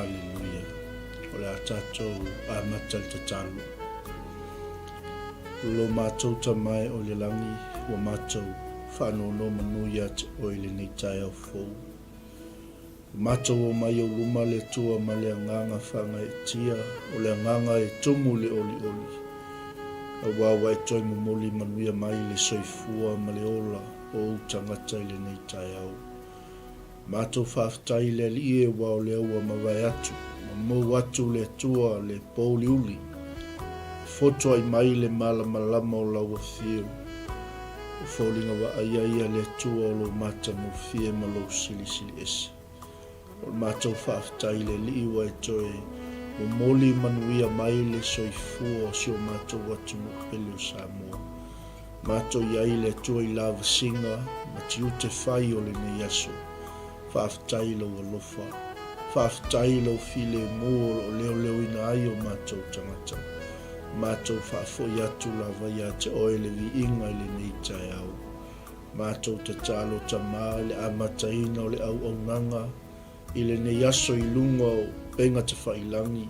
Aleluia. O le a tatou amata le tatalo. Lo matou Tama e o i le lagi, ua matou faanonomanu ia te Oe i lenei taeao fou. Ua matou omai i ou luma le Atua ma le agaga faagaeetia, o le agaga e tumu i le olioli, aua ua e toe momoli manuia mai le soifua ma le ola o ou tagata i lenei taeao. Matou faafetai i le Alii e aua o lea ua mavae atu ma mou atu le Atua le pouliuli e fotuai mai le malamalama o lau afio. O foliga vaaia ia le Atua o lou matagofie ma lou silisili ese. O le matou faafetai i le Alii ua e toe momoli manuia mai le soifua o si o matou atunuu pele o Samoa. Matou i ai le Atua i lavasiga ma tiute fai o lenei aso. Faafetai i lou alofa. Faafetai i lou filemu o lo o leoleoina ai o matou tagata. Matou faafoi atu lava ia te oe le viiga i lenei taeao. Matou tatalo Tama i le amataina o le auaunaga i lenei aso i luga o upega tafailangi,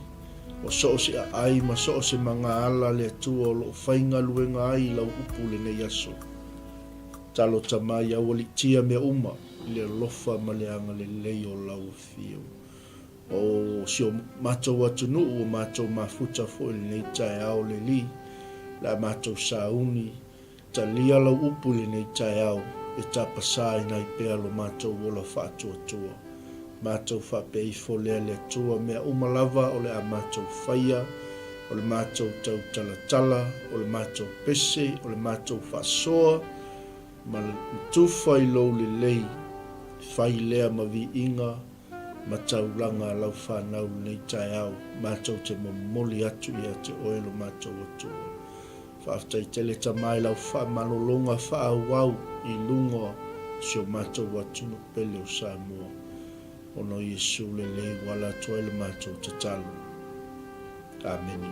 o so o se aai ma so o se magaala le Atua o lo o faigaluega ai i lau upu i lenei aso. Tatalo Tama ia aualiitia mea uma i le alofa ma le agalelei o lau Afio. O si o matou atunuu ua matou mafuta foi i lenei taeao leli, le a matou sauni, talia lau upu i lenei taeao e tapasaina ai pea lo matou ola faatuatua. Matou faapea ifo lea le Atua mea uma lava o le a matou faia, o le matou tautalatala, o le matou pese, o le matou faasoa, ma tufa i lou lelei, fai lea ma viiga, ma taulaga a lau fanau lenei taeao, matou te momoli atu ia te oe lo matou Atua. Faafetai tele Tama i lau faamalologa faaauau i luga o si o matou atunuu pele o Samoa, ona o Iesu lelei ua ala atu ai le matou tatalo. Amene.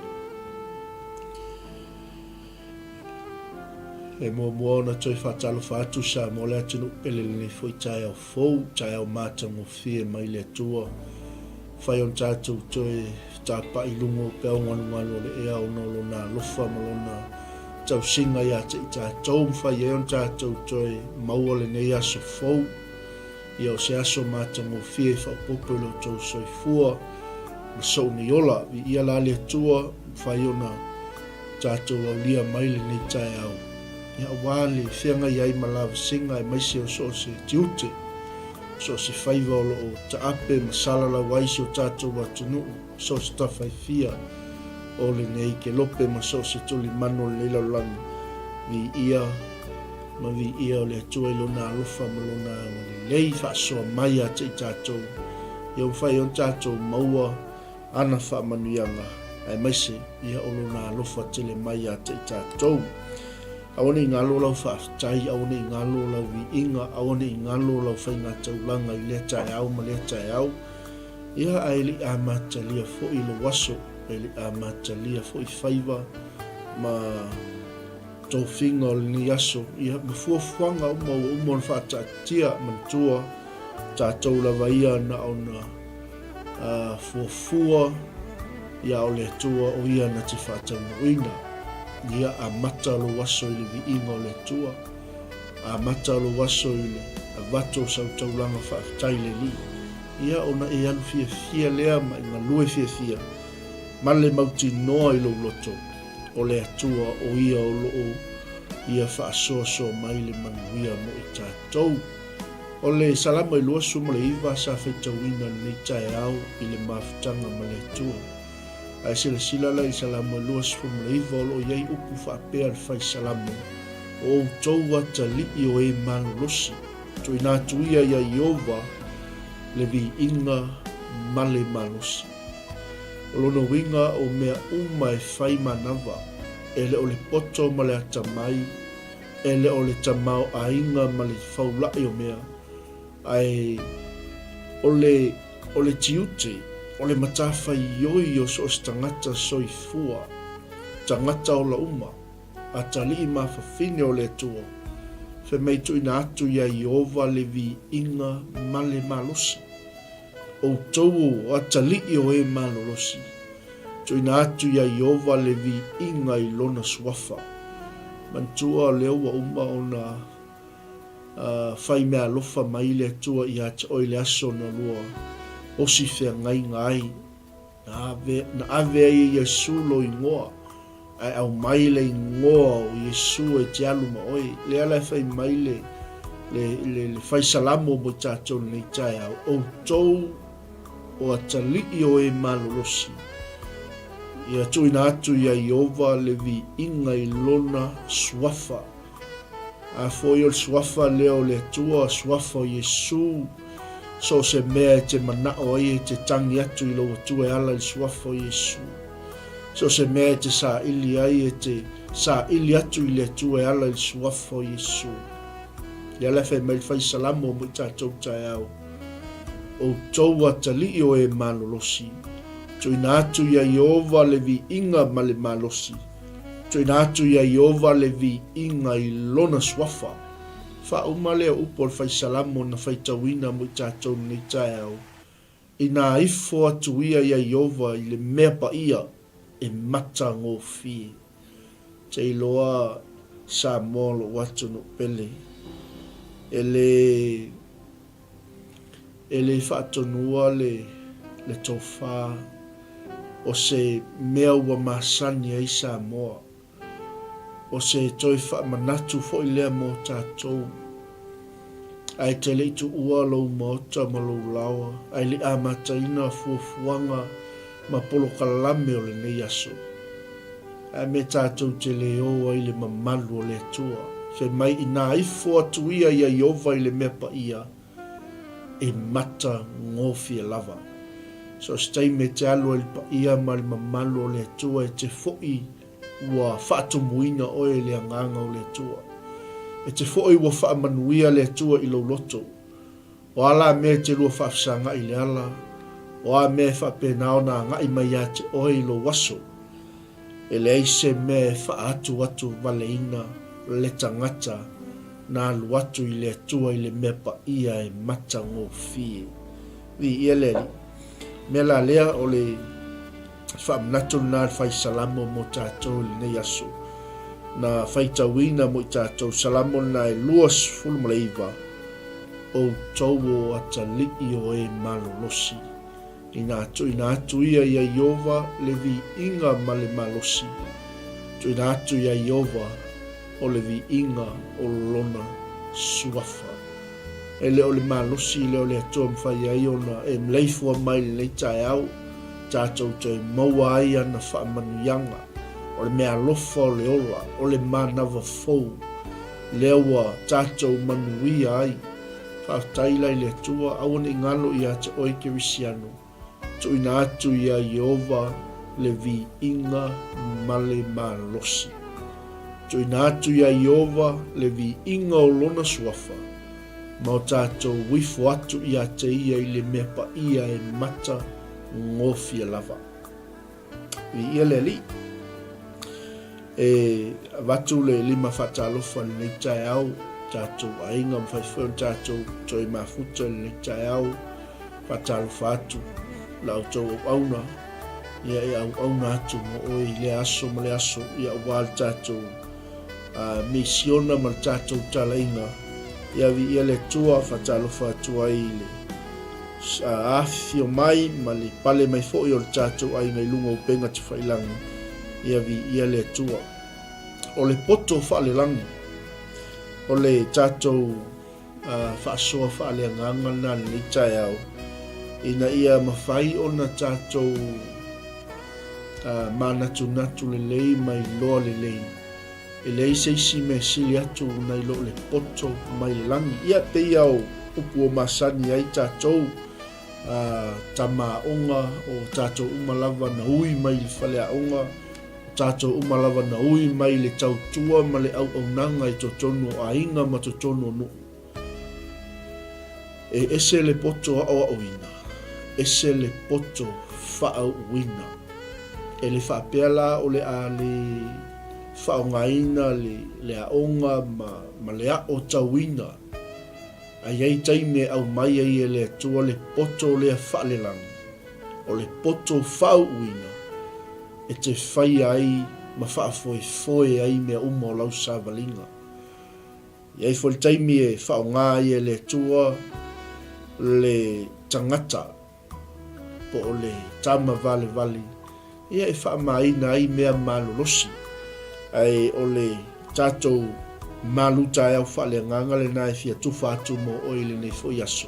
E muamua ona toe faatalofa atu Samoa le atunuu pele lenei foi taeao fou, taeao matagofie mai le Atua. Fai ona tatou toe fetapa'i i luga o peau galugalu o le ea ona o Lona alofa ma Lona tausiga ia te i tatou, ma fai ai ona tatou toe maua lenei aso fou. Ia o se aso matagofie e faaopoopo i lo outou soifua ma sou nei ola. Viia la le Atua, mafai ona tatou aulia mai lenei taeao, ia aua le feagai ai ma lavasiga aemaise o so o se tiute, so o se faiva o lo o taape ma salalau ai si o tatou atunuu, so o se tafaifia o lenei kelope ma so o se tulimanu o lenei lalolagi. Viia ma viia o le Atua i Lona alofa ma Lona agalelei faasoa mai ia te i tatou, ia mafai ai ona tatou maua Ana faamanuiaga, aemaise ia o Lona alofa tele mai ia te i tatou. Aua ne i galo lau faafetai, aua ne i galo lau viiga, aua ne i galo lau faigataulaga i lea taeao ma lea taeao. Ia, ae le i amatalia foi lou aso, e le i amatalia foi faiva ma tofiga o lenei aso, ia, ma fuafuaga uma ua uma ona faataatia, manatua, tatou lava ia na ona fuafua, ia, o le Atua o ia na te faataunuuina. Ia, amata lou aso i le viiga o le Atua, amata lou aso i le avatu o sau taulaga faafetai i le Alii, ia, ona e alu fiafia lea ma e galue fiafia ma le mautinoa i lou loto, o le Atua o ia o lo o ia faasoasoa mai le manuia mo i tatou. O le Salamo e 29 sa faitauina lenei taeao i le mafutaga ma le Atua. Ae silasila la i Salamo e 29 o lo o i ai upu faapea le fai Salamo, O outou atalii o e malolosi, tuuina atu ia iā Ieova le viiga ma le malosi. O lona uiga o mea uma e fai manava, e le o le poto ma le atamai, e le o le tamaoaiga ma le faula'i o mea, ae o le, o le tiute, o le matafaioi o so o se tagata soifua, tagata ola uma, atalii mafafine o le Atua, fai mai tuuina atu iā Ieova le viiga ma le malosi. Outou o atalii o e malolosi, tuuina atu iā Ieova le viiga i lona suafa. Manatua o lea ua uma ona fai meaalofa mai le Atua ia te oe i le aso na lua osi feagaiga ai. Na ave, na ave ai e Iesu lou igoa, ae aumai le igoa o Iesu e te alu ma oe. Lea la e fai mai le, le, le, le fai salamo mo i tatou lenei taeao, Outou o atalii o e malolosi, ia tuuina atu iā Ieova le viiga i lona suafa. A foi o le suafa lea o le Atua, suafa o Iesu, so o se mea e te manao ai e te tagi atu i lou Atua e ala i le suafa o Iesu. So o se mea e te saili ai e te saili atu i le Atua e ala i le suafa o Iesu. Lea la e fai mai le fai salamo mo i tatou taeao, Outou atalii o e malolosi, tuuina atu ia Ieova le viiga ma le malosi. Tuuina atu ia Ieova le viiga i lona suafa. Faauma lea upu o le Fai Salamo na faitauina mo i tatou lenei taeao, Inā ifo atu ia ia Ieova i le mea paia e matagofie. Te iloa Samoa lou atunuu pele, e le. E le faatonua le le tofa o se mea ua masani ai Samoa. O se toe faamanatu foi lea mo tatou. Ae te le i tuua lou maota ma lou laoa, ae le i amataina fuafuaga ma polokalame o lenei aso. Ae mea tatou te le o ai i le mamalu o le Atua. Fai mai, Inā ifo atu ia ia Ieova i le mea paia, e matagofie lava. So o se taimi e te alu ai i le paia ma le mamalu o le Atua e te foʻi ua faatumuina oe e le Agaga o le Atua. E te foʻi ua faamanuia le Atua i lou loto. O a la mea e te lua faafesagai i le ala, o a mea e faapena ona agai mai ia te oe i lou aso, e leai se mea e faaatuatu valeina le tagata na alu atu i le Atua i le mea paia e matagofie. Viia le Alii. Mea la lea o le faamanatu lena a le fai Salamo mo tatou i lenei aso. Na faitauina mo i tatou Salamo lena e 29, Outou o atalii o e malolosi. Inā tuuina atu ia ia Ieova le viiga ma le malosi, tuuina atu ia Ieova o le viiga o lona suafa. E le o le malosi lea o le Atua mafai ai ona e maleifua mai i lenei taeao, tatou toe maua ai ana faamanuiaga, o le meaalofa o le ola, o le manava fou, lea ua tatou manuia ai. Faafetai la i le Atua, aua ne i galo ia te oe Kerisiano, tuuina atu ia Ieova le viiga ma le malosi. Tuuina atu ia Ieova le viiga o lona suafa, ma o tatou ifo atu ia te ia i le mea paia e matagofie lava. Viia le Alii. E avatu le lima faatalofa i lenei taeao, tatou aiga, mafai foi ona tatou toe mafuta i lenei taeao. Faatalofa atu la outou auauna, ia e auauna atu mo oe i lea aso ma le aso, ia aua le tatou misiona ma le tatou talaiga. Ia viia le Atua, faatalofa atu ai i le afifio mai ma le pale mai foi o le tatou aiga i luga o upega tafailagi, ia viia le Atua. O le poto faalelagi, o le tatou faasoa faaleagaga lena i lenei taeao, ina ia mafai ona tatou manatunatu lelei ma iloa lelei, e leai se isi mea sili atu nai lo le poto mai le lagi. Ia, pei lava o upu ua masani ai tatou, tama aoga, o tatou uma lava na ui mai i le faleaoga, o tatou uma lava na ui mai i le tautua ma le auaunaga i totonu o aiga ma totonu o nuu. E ese le poto aoaoina, ese le poto faauuina. E le faapea la o le a le faaaogaina le aoga ma le aotauina. A i ai taimi e aumai ai e le Atua le poto lea faalelagi, o le poto faauuina, e te faia ai ma faafoefoe ai mea uma o lau savaliga. E i ai foi le taimi e faaaoga ai e le Atua le tagata po o le tama valevale ia e faamāina ai mea malolosi, ae o le tatou malu taeao faaleagaga lena e fia tufa atu mo oe i lenei foi aso,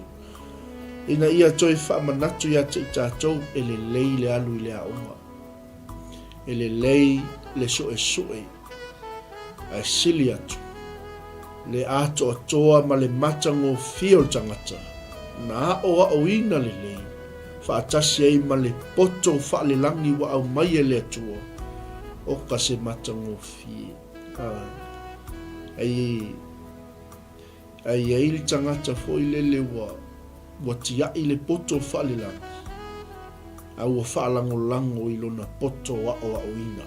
ina ia toe faamanatu ia te i tatou e lelei le alu i le aoga, e lelei le suesue. Ae sili atu le atoatoa ma le matagofie o le tagata na aoaoina lelei faatasi ai ma le poto faalelagi ua aumai e le Atua, oka se matagofie. Ai, ae i ai le tagata foi lele ua, ua tiai le poto faalelagi, a ua faalagolago i lona poto aoaoina.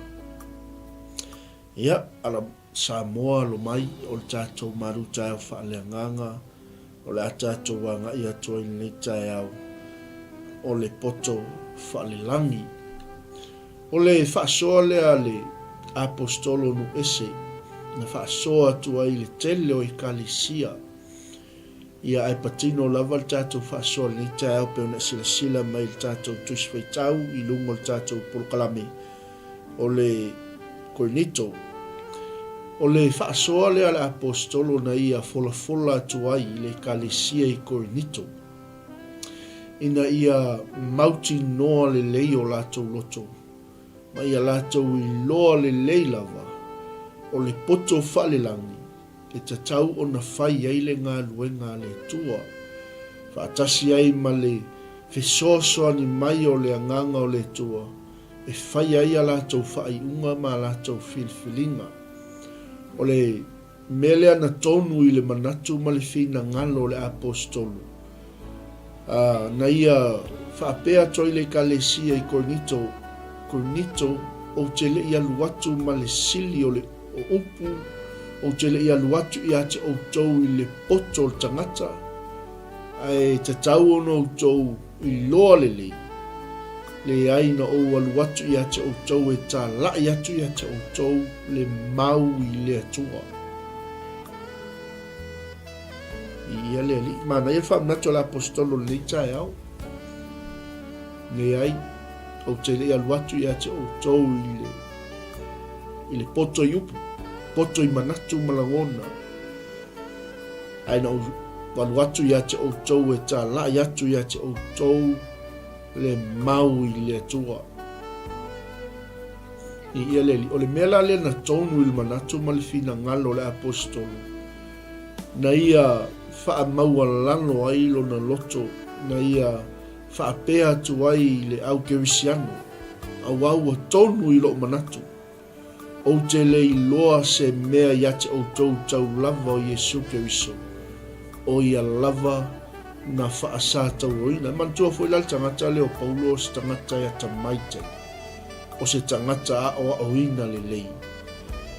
Ia, ala Samoa alo mai o le tatou malu taeao faaleagaga o le a tatou agai atu ai i lenei taeao o le poto faalelagi. O le faasoa lea a le Aposetolo Nu'ese na faasoa atu ai i le tele o Ekalesia. Ia ae patino lava le tatou faasoa i lenei taeao pei ona e silasila mai i le tatou Tusi Faitau i luga o le tatou polokalame o le Korinito. O le faasoa lea a le Aposetolo na ia folafola atu ai i le Ekalesia i Korinito ina ia mautinoa lelei o latou loto ma ia latou iloa lelei lava o le poto faalelagi e tatau ona fai ai le galuega a le Atua, faatasi ai ma le fesoasoani mai o le Agaga o le Atua e fai ai a latou faaiuga ma a latou filifiliga. O le mea lea na tonu i le manatu ma le finagalo o le Aposetolo, a, na ia faapea atu ai le Ekalesia i Korinito, Korinito, ou te le i alu atu ma le sili o le o upu, ou te le i alu atu ia te outou i le poto o le tagata, ae tatau ona outou iloa lelei, leai na ou alu atu ia te outou e talai atu ia te outou le mau i le Atua. Ia le Alii, manaia le faamanatu a le Aposetolo i lenei taeao. Leai, ou te le i alu atu ia te outou i le, i le poto i upu, poto i manatu ma lagona, ae na ou alu atu ia te outou e talai atu ia te outou le mau i le Atua. I ia le Alii. O le mea la lea na tonu i le manatu ma le finagalo o le Aposetolo, na ia faamaualalo ai lona loto, na ia faapea atu ai i le au Kerisiano, Auā ua tonu i lou manatu, ou te le iloa se mea ia te outou tau lava o Iesu Keriso, o ia lava na faasatauoina. E manatua foi la le tagata lea o Paulo o se tagata e atamai tele, o se tagata aoaoina lelei,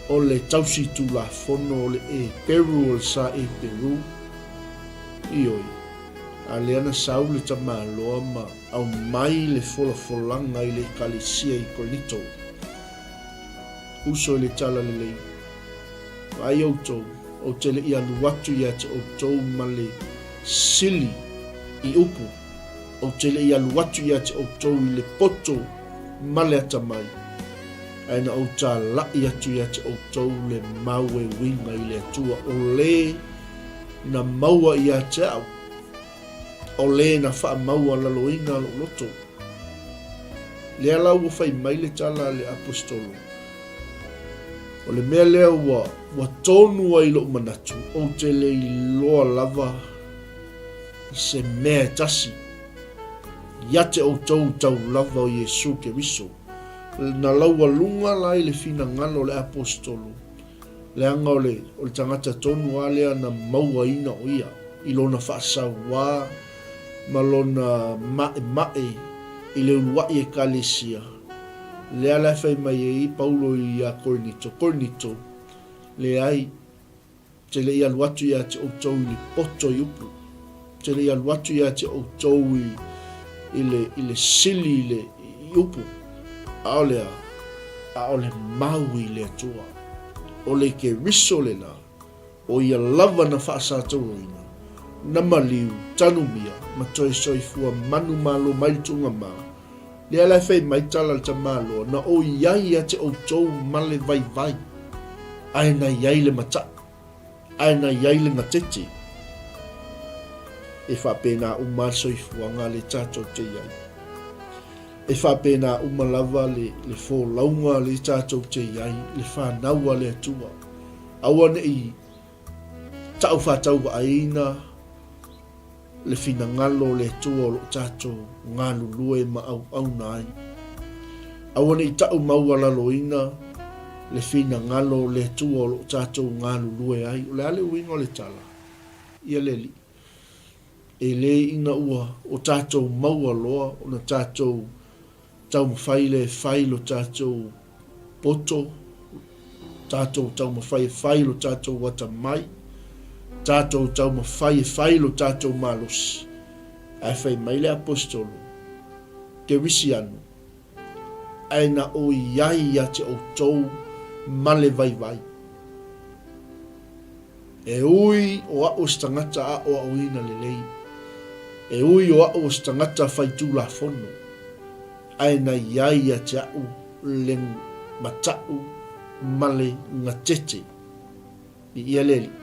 o le tausi tulafono o le Eperu o le sa Eperu, ioe, a lea na sau le tamaloa ma aumai le folafolaga i le Ekalesia i Korinito. Uso i le Talalelei, vaai outou, ou te le i alu atu ia te outou ma le sili i upu, ou te le i alu atu ia te outou i le poto ma le atamai, ae na ou talai atu ia te outou le mau e uiga i le Atua, o le na maua ia te au, o le na faamaualaloina lou loto. Lea la ua fai mai le tala a le Aposetolo, O le mea lea ua, ua tonu ai lou manatu, ou te le iloa lava se mea e tasi ia te outou tau lava o Iesu Keriso. Na laualuga la i le finagalo o le Aposetolo, leaga o le, o le tagata tonu lava lea na mauaina o ia i lona faasauā ma lona maʻemaʻe i le uluai Ekalesia, lea la e fai mai ai Paulo iā Korinito, Korinito, leai, te le i alu atu ia te outou i le poto i upu. Ou te le i alu atu ia te outou i, i le, i le sili i le i upu, ʻaʻole a, a o le mau i le Atua. ʻO le Keriso lena, ʻo ia lava na faasatauoina, na maliu, tanumia, ma toe soifua manumalo mai le tuugamau. Lea la e fai mai tala le tamaloa, na o i ai ia te outou ma le vaivai, ae na i ai le mataʻu, ae na i ai le gatete. E faapena uma le soifuaga le tatou te i ai. E faapena uma lava le, le folauga le tatou te i ai, le fanau a le Atua. Aua ne i ta'u faatauvaaina le finagalo o le Atua o lo o tatou galulue ma auauna ai. Aua ne i ta'u maualaloina le finagalo o le Atua o lo o tatou galulue ai. O le a le uiga o le tala? Ia le Alii, e le ina ua o tatou maua loa ona tatou Taumafai lea e fai lo tatou poto, tatou taumafai e fai lo tatou atamai, tatou taumafai e fai lo tatou malosi. Ae fai mai le Aposetolo, Kerisiano, ae na o i ai ia te outou ma le vaivai. E ui o a'u o se tagata aʻoaʻoina lelei, e ui o a'u o se tagata fai tulafono, ae na i ai ia te a'u le mataʻu ma le gatete. I ia le Alii.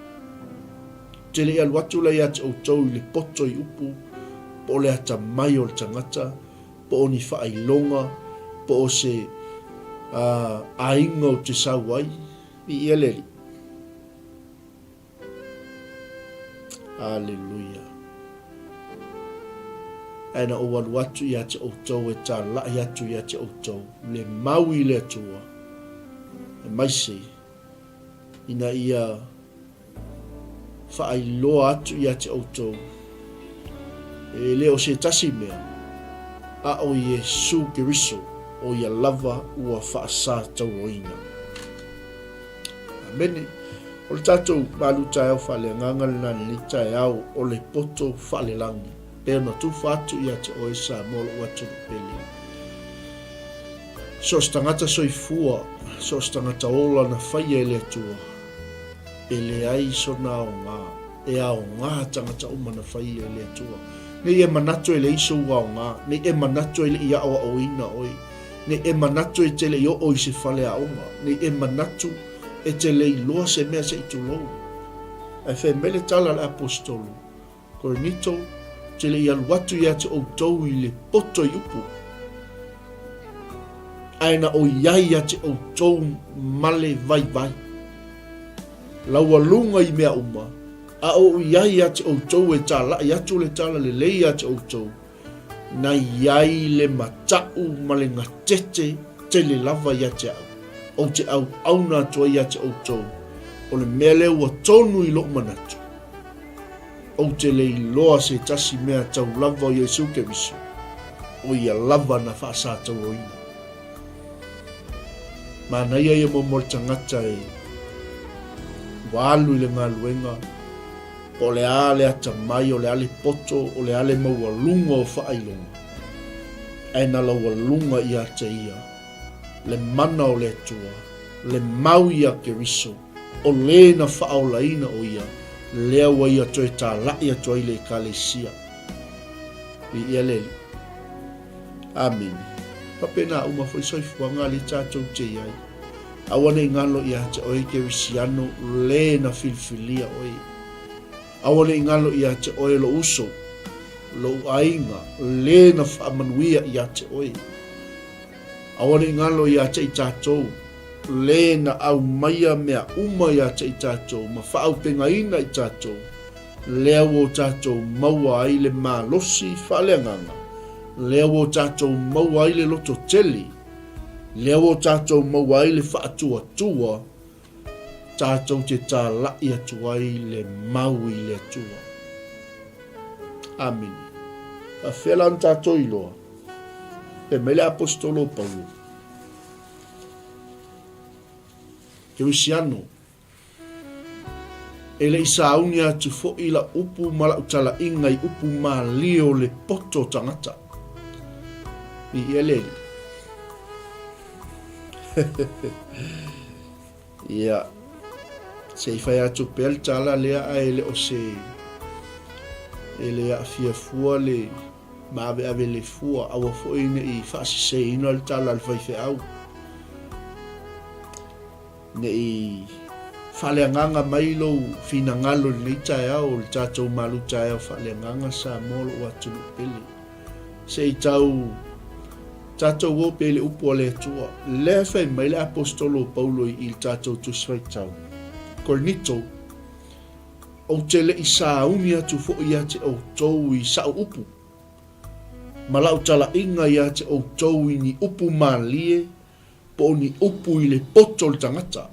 Ou te le i alu atu la ia te outou i le poto i upu, po o le atamai o le tagata, po o ni faailoga, po o se aiga ou te sau ai, I ia le Alii. Aleluia. Ae na ou alu atu ia te outou e tālaʻi atu ia te outou le mau i le Atua, aemaise ina ia faailoa atu ia te outou e le o se tasi mea, a o Iesū Keriso, o ia lava ua faasatauoina. Amene. O le tatou malu taeao faaleagaga lena i lenei taeao o le poto faalelagi, pei ona tufa atu ia te oe Samoa lou atunuu pele. So o se tagata soifua, so o se tagata ola na faia e le Atua, e leai sona aoga, e aoga tagata uma na faia e le Atua. Nei e manatu e leai sou aoga, nei e manatu e le i aʻoaʻoina oe, Nei e manatu e te le i oo i se fale aoga, nei e manatu e te le iloa se mea se i tulou. Ae fai mai le tala a le Aposetolo, Korinito, te le i alu atu ia te outou i le poto i upu, ae na o i ai ia te outou ma le vaivai. Laualuga i mea uma, a o i ai ia te outou e tālaʻi atu le tala lelei ia te outou, Na i ai le mataʻu ma le gatete tele lava ia te a'u, ou te auauna atu ai ia te outou, o le mea lea ua tonu i loʻu manatu, ou te le iloa se tasi mea tau lava o Iesu Keriso, o ia lava na faasatauoina. Manaia ia momo le tagata e ua alu i le galuega, Po o le a le atamai, o le a le poto, o le a le maualuga o faailoga, ae na laualuga ia te ia le mana o le Atua, le mau ia Keriso, o le na faaolaina o ia, lea ua ia toe tālaʻi atu ai le Ekalesia. Viia le Alii. Amene. Faapena uma foi soifuaga a le tatou te i ai. Aua ne i galo ia te oe Kerisiano le na filifilia oe. Aua ne i galo ia te oe lou uso, lou aiga, le na faamanuia ia te oe. Aua ne i galo ia te i tatou, le na aumaia mea uma ia te i tatou ma faaupegaina i tatou, lea ua o tatou maua ai le malosi faaleagaga, lea ua o tatou maua ai le loto tele, Lea ua tatou maua ai le faatuatua, tatou te tālaʻi atu ai le mau i le Atua. Amene. Faafefea la ona tatou iloa? Fai mai le Aposetolo o Paulo, Kerisiano, E le i sauni atu foi lau upu ma lau talaiga i upu malie o le poto o tagata. Viia le Alii. Ia, se i fai atu pea le tala lea ae le o se e le aafia fua le maaveave le fua, aua foi ne i faaseseina le tala a le faifeau. Ne i faaleagaga mai lou finagalo i lenei taeao o le tatou malu taeao faaleagaga Samoa lou atunuu pele. Se i tau tatou o pea i le upu a le Atua. Lea e fai mai le Aposetolo o Paulo i le tatou Tusi Faitau, Korinito, Ou te le i sauni atu foi ia te outou i sa'u upu, ma la'u talaiga ia te outou i ni upu malie po o ni upu i le poto o le tagata.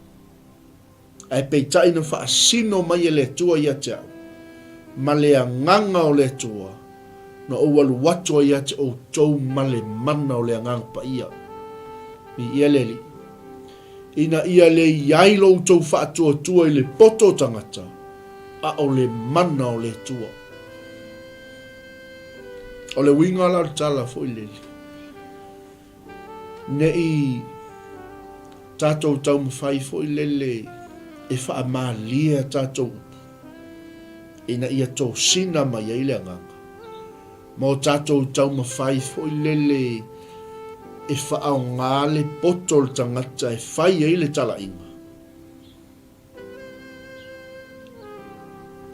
Ae peitai na faasino mai e le Atua ia te au, ma le agaga o le Atua, na ou alu atu ai ia te outou ma le mana o le Agaga Paia. Viia le Alii. Ina ia le i ai lo outou faatuatua i le poto o tagata, a o le mana o le Atua. O le uiga la o le tala foi lele. Ne i tatou taumafai foi lele e faamalie a tatou upu ina ia tosina mai ai le agaga, ma o tatou taumafai foi lele e faaaoga le poto o le tagata e fai ai le talaiga.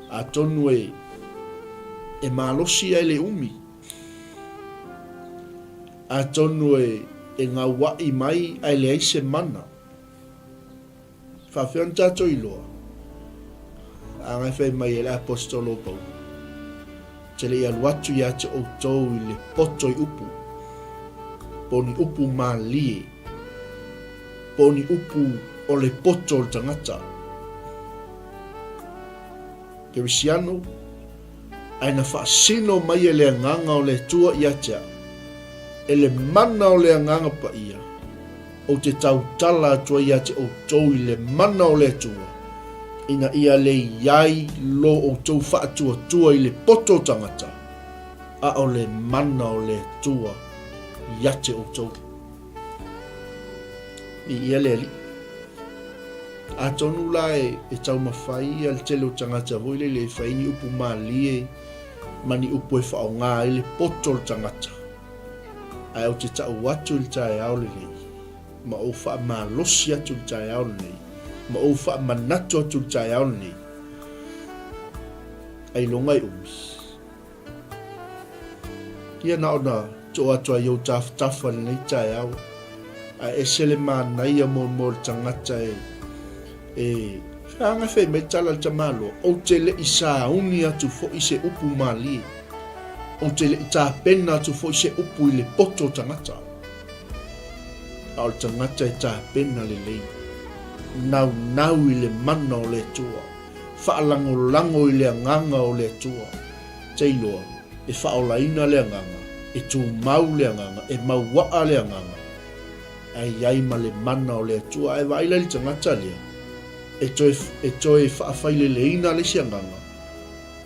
Atonu e, e malosi ae le umi. Atonu e, e gauaʻi mai ae leai se mana. Faafefea ona tatou iloa? A fai mai e le Aposetolo o Paulo, Ou te le i alu atu ia te outou i le poto i upu, po o ni upu malie, po o ni upu o le poto o le tagata. Kerisiano, ae na faasino mai e le Agaga o le Atua ia te au, e le mana o le Agaga Paia, ou te tautala atu ai ia te outou i le mana o le Atua, ina ia le i ai lo outou faatuatua i le poto o tagata, a o le mana o le Atua ia te outou. Viia le Alii. Atonu la e taumafai ia le tele o tagata foi lele e fai ni upu malie ma ni upu e faaaoga ai le poto o le tagata. Ae ou te tau atu i le taeao lenei, ma ou faamalosi atu i le taeao lenei, ma ou faamanatu atu i le taeao lenei, ailoga e umi. Ia na ona too atu ai i ou tafatafa i lenei taeao, ae ese le manaia mo mo le tagata e e feaga fai mai tala le tamaloa, ou te le i sauni atu foi se upu malie, ou te le i tapena atu foi se upu i le poto o tagata. A o le tagata e tapena lelei, naunau i le mana o le Atua. Faalagolago i le agaga o le Atua, te iloa, e faaolaina le agaga, e tumau le agaga, e mauaa le agaga, ae i ai ma le mana o le Atua. Ae vaai la i le tagata lea, e toe, e toe faafaileleina le isi agaga,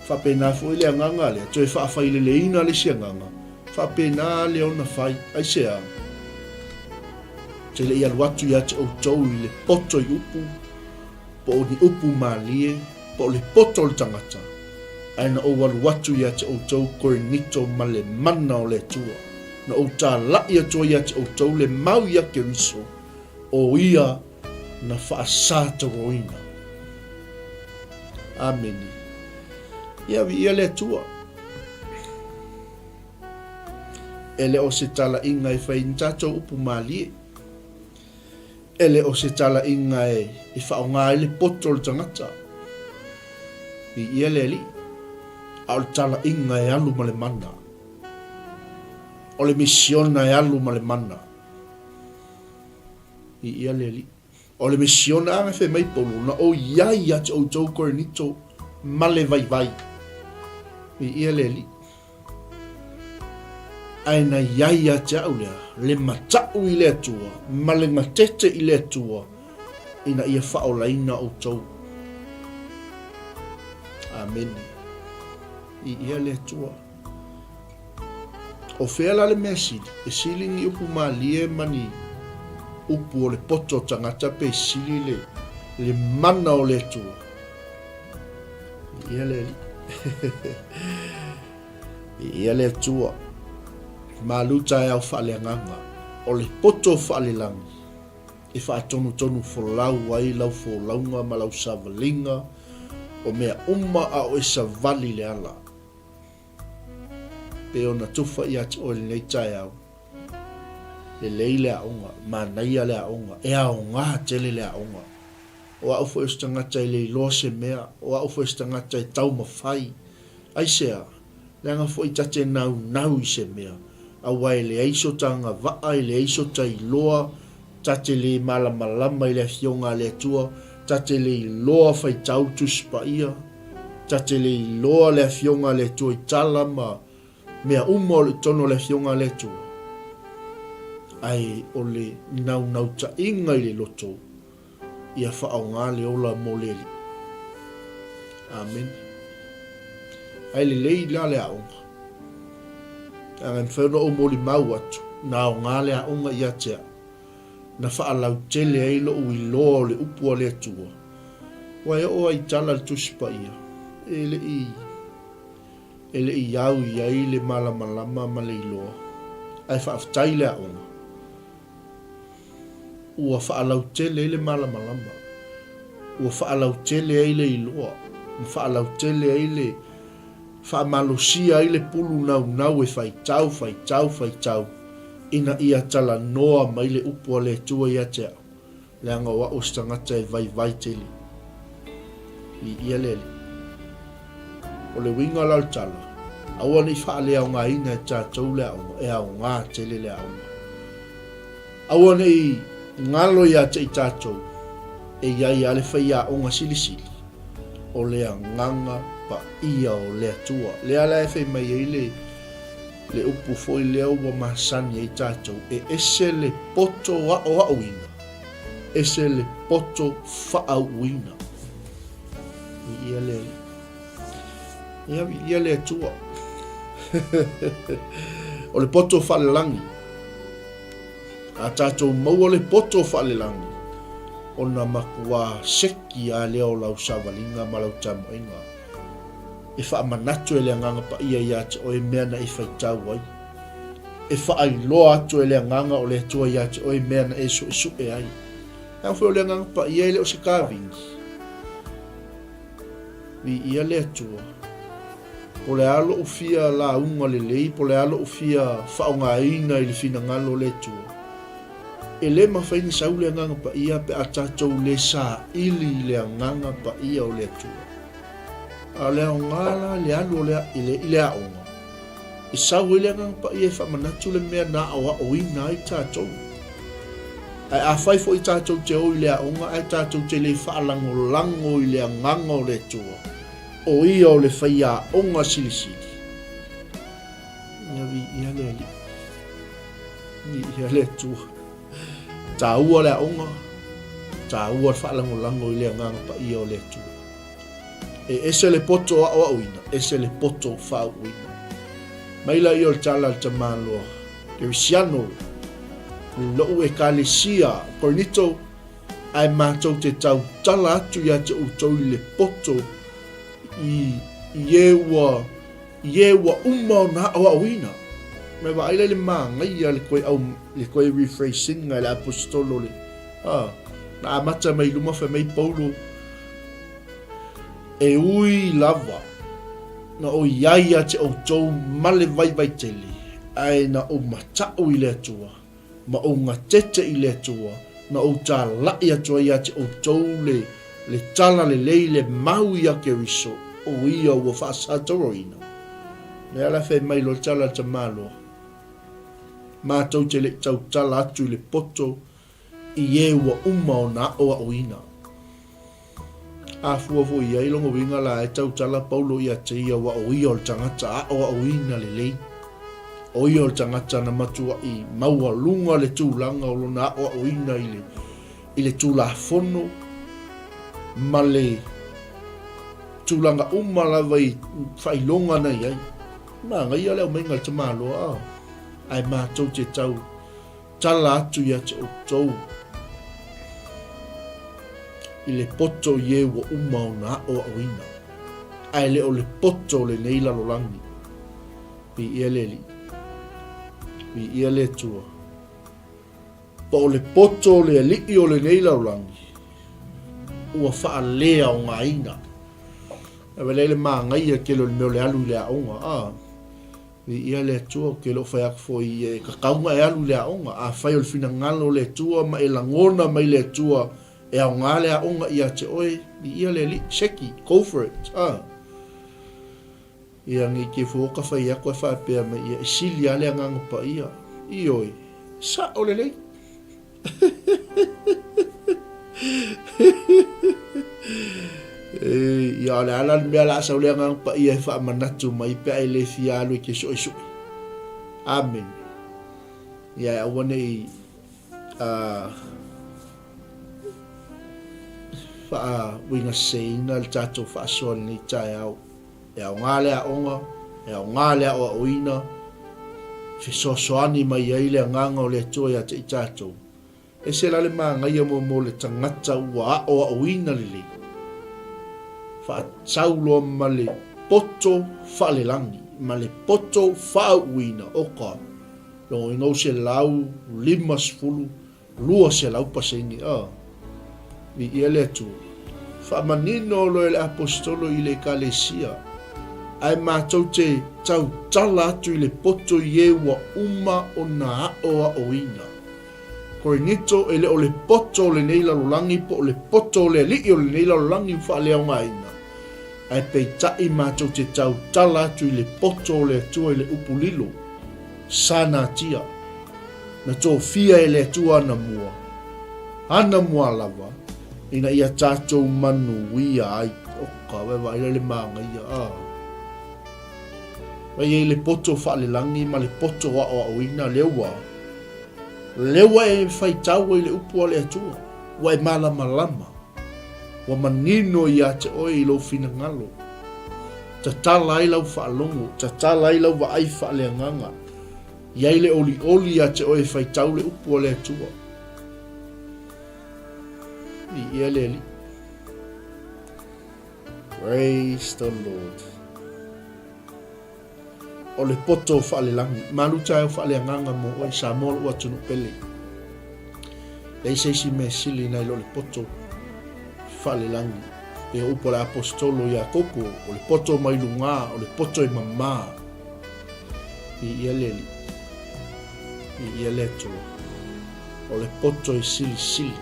faapena foi le agaga lea, toe faafaileleina le isi agaga, faapena le ona fai. Aisea? Te le i alu atu ia te outou i le poto i upu, po o ni upu malie, po o le poto o le tagata, ae na ou alu atu ia te outou Korinito ma le mana o le Atua, na ou tālaʻi atu ai ia te outou le mau iā Keriso, ʻo ia na faasātoroina. Amene. Ia viia le Atua. E le o se talaiga e fai ni tātou upu malie. E le o se talaiga e faaaoga ai le poto o le tagata. Viia le Alii. A o le talaiga e alu ma le mana. O le misiona e alu ma le mana. Viia le Alii. O le misiona a fai mai Paulo, na ou i ai ia te outou Korinito ma le vaivai. Viia le Alii. Ae na i ai ia te au lea, le mataʻu i le Atua, ma le gatete i le Atua, ina ia faaolaina outou. Amene. Viia le Atua. O fea la le mea sili? E sili ni upu malie ma ni upu o le poto o tagata pe sili le, le mana o le Atua? Viia le Alii. Viia le Atua. Malu taeao faaleagaga. O le poto faalelagi e faatonutonu folau ai lau folauga ma lau savaliga o mea uma a o e savali i le ala. Pei ona tufa ia te oe lenei taeao, lelei le aoga, manaia le aoga, e aoga tele le aoga. O au foi o se tagata e le iloa se mea, o au foi o se tagata e taumafai. Aisea? Leaga foi ta te naunau i se mea, aua e leai so ta agavaa, e leai so ta iloa, ta te le malamalama i le Afioga a le Atua, ta te le iloa faitau Tusi Paia, ta te le iloa le Afioga a le Atua i tala ma mea uma o lo i totonu o le Afioga a le Atua. Ae o le naunautaiga i le loto, ia faaaoga le ola mo le Alii. Amene. Ae lelei la le aoga. Leaga e mafai ona ou molimau atu, na aoga le aoga ia te au, na faalautele ai lou iloa o le upu a le Atua. Ua e oo ai i tala le Tusi Paia, e le i, e le i au i ai le malamalama ma le iloa, ae faafetai le aoga. Ua faalautele ai le malamalama, ua faalautele ai le iloa, ma faalautele ai le faamalosia ai le pulu naunau e faitau, faitau, faitau, ina ia talanoa mai le upu a le Atua ia te au, leaga o au o se tagata e vaivai tele. Viia le Alii. O le uiga la o le tala, aua ne i faaleaogaina e tatou le aoga, e aoga tele le aoga. Aua ne i galo ia te i tatou, e i ai lava le faiaoga silisili, o le agaga paia o le Atua. Lea la e fai mai ai le, le upu foi lea ua masani ai tatou, e ese le poto aoaoina, ese le poto faauuina. Viia le Alii. Ia, viia le Atua. o le poto faalelagi. A tatou maua le poto faalelagi, ona matua seki lava lea o lau savaliga ma lau tamoaiga. E faamanatu e le Agaga Paia ia te oe mea na e faitau ai. E faailoa atu e le Agaga o le Atua ia te oe mea na e suesue ai. Leaga foi o le Agaga Paia e le o se kavini. Viia le Atua. Po o le a lou fia lauga lelei, po o le a lou fia faaaogaina i le finagalo o le Atua, e le mafai ona sau le Agaga Paia pe a tatou le saili i le Agaga Paia o le Atua. A o le aoga la le alu o le, i le, i le aoga, e sau ai le Agaga Paia e faamanatu le mea na aoaoina ai tatou. Ae afai foi tatou te o i le aoga ae tatou te le faalagolago i le Agaga o le Atua, o ia o le faiaoga silisili, ia viia le Alii, viia le Atua. Taua le aoga, taua le faalagolago i le Agaga Paia o le Atua. E ese le poto aoaoina, ese le poto faauuina. Mai laia o le tala a le tamaloa Kerisiano i lou Ekalesia Korinito, ae matou te tautala atu ia te outou i le poto i i e ua i e ua uma ona aoaoina. Ma e vaai la i le manaia le toe au le toe rephrase-inga e le Aposetolo le a na amata mai luma fai mai Paulo E ui lava na ou i ai ia te outou ma le vaivai tele, ae na ou mataʻu i le Atua, ma ou gatete i le Atua, na ou tālaʻi atu ai ia te outou le, le tala lelei le mau ia Keriso, o ia ua faasatoroina. Lea la fai mai loa le tala a le tamaloa, Matou te le i tautala atu i le poto i e ua uma ona aʻoaʻoina. A fua foi i ai lona uiga la e tautala Paulo ia te ia ua o ia o le tagata aʻoaʻoina lelei. O ia o le tagata na matuaʻi maualuga le tulaga o lona aʻoaʻoina i le, i le Tulafono ma le. Tulaga uma lava i faailoga na i ai. Manaia le aumaiga a le tamaloa a, ae matou te tau tala atu ia te outou i le poto i e ua uma ona aoaoina, ae le o le poto o lenei lalolagi. Viia le Alii. Viia le Atua. Po o le poto o le alii o lenei lalolagi ua faaleaogaina. E vele ai le manaia tele o le mea o le alu i le aoga. A, viia le Atua, ou te le o fai atu foi e tatau ona e alu i le aoga. Afai o le finagalo o le Atua ma e lagona mai le Atua e aoga le aoga ia te oe, viia le Alii, seki, go for it. A. Ia, nei te fua ka fai atu ae faapea mai ia, e sili lava le Agaga Paia. Ioe, sao lelei. Ia, o le a la le mea o le a sau le Agaga Paia e faamanatu mai pe a e le fia alu e te suesue. Amene. Ia, e aua ne i faauigaseseina le tatou faasoa i lenei taeao. E aoga le aoga, e aoga le aoaoina, e fesoasoani mai ai le Agaga o le Atua ia te i tatou. Ese la le manaia mo mo le tagata ua aoaoina lelei, faatau loa ma le poto faalelagi, ma le poto faauuina, oka, logoina o 150 200 pasene, a. Viia le Atua. Faamanino loa e le Aposetolo i le Ekalesia, ae matou te tautala atu i le poto i e ua uma ona aoaoina. Korinito, e le o le poto o lenei lalolagi po o le poto o le alii o lenei lalolagi ua faaleaogaina, ae peitai matou te tautala atu i le poto o le Atua i le upu lilo, sa natia. Na tofia e le Atua ana mua, ana mua lava, ina ia tatou manuia ai. Oka, vaevae la le manaia, a. Vai ai le poto faalelagi ma le poto aoaoina, lea ua, lea ua e faitau ai le upu a le Atua, ua e malamalama, ua manino ia te oe i lou finagalo, tatala ai lau faalogo, tatala ai lau vaai faaleagaga, I ai le olioli ia te oe e faitau le upu a le Atua. Viia le Alii. Praise the Lord. O le poto faalelagi. Malu taeao faaleagaga mo oe, Samoa lou atunuu pele. Leai se isi mea sili nai lo le poto faalelagi. Pe o upu a le Aposetolo Iakopo, o le poto mai lugā, o le poto e mamā. Viia le Alii. Viia le Atua. O le poto e silisili.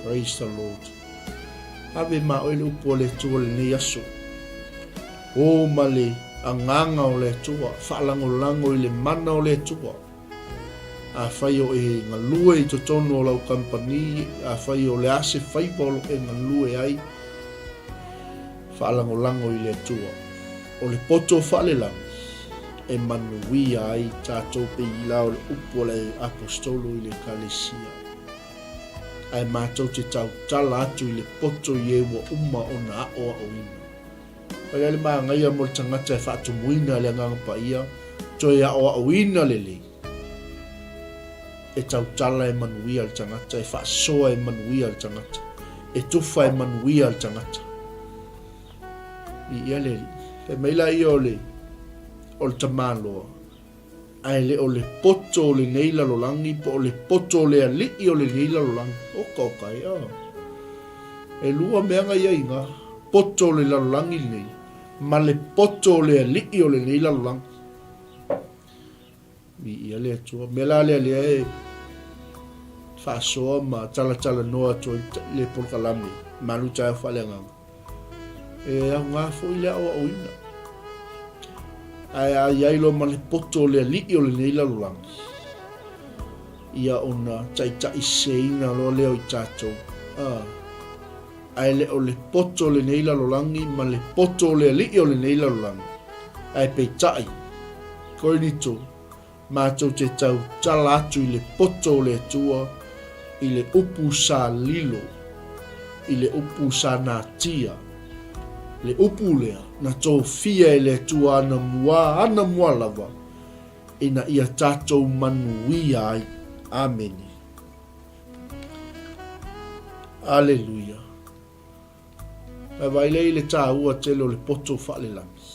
Praise the Lord. Ave ma oe le upu a le Atua lenei aso. O ma le agaga o le Atua, faalagolago i le mana o le Atua. Afai o e galue i totonu o lau kamupani, afai o le a se faiva o lo e galue ai, Faalagolago i le Atua. O le poto faalelagi e manuia ai tatou pei la o le upu a le Aposetolo i le Ekalesia. Ae matou te tautala atu i le poto i e ua uma ona aoaoina. Fai ai le manaia mo le tagata e faatumuina le Agaga Paia, toe aoaoina lelei. E tautala e manuia le tagata, e faasoa e manuia le tagata, e tufa e manuia le tagata. Viia le Alii. Fai mai laia o le, o le tamaloa, ae le o le poto o lenei lalolagi po o le poto o le alii o lenei lalolagi. Oka oka e, a. E lua mea na i ai ina, poto o le lalolagi lenei, ma le poto o le alii o lenei lalolagi. Viia le Atua. Mea la lea lea e faasoa ma talatalanoa atu ai le polokalame Malu Taeao Faaleagaga. E aoga foi le aoaoina. Ae a i ai loa ma le poto o le alii o lenei lalolagi, ia ona taitaiseseina loa lea o i tatou. Ah. Ae le o le poto o lenei lalolagi ma le poto o le alii o lenei lalolagi. Ae peitai, Korinito, matou te tautala atu i le poto o le Atua, i le upu sa lilo, i le upu sa natia. Le upu lea, na tofia e le Atua anamua anamua lava, ina ia tatou manuia ai. Amene. Aleluia. Ae vaai lea i le taua tele o le poto faalelagi.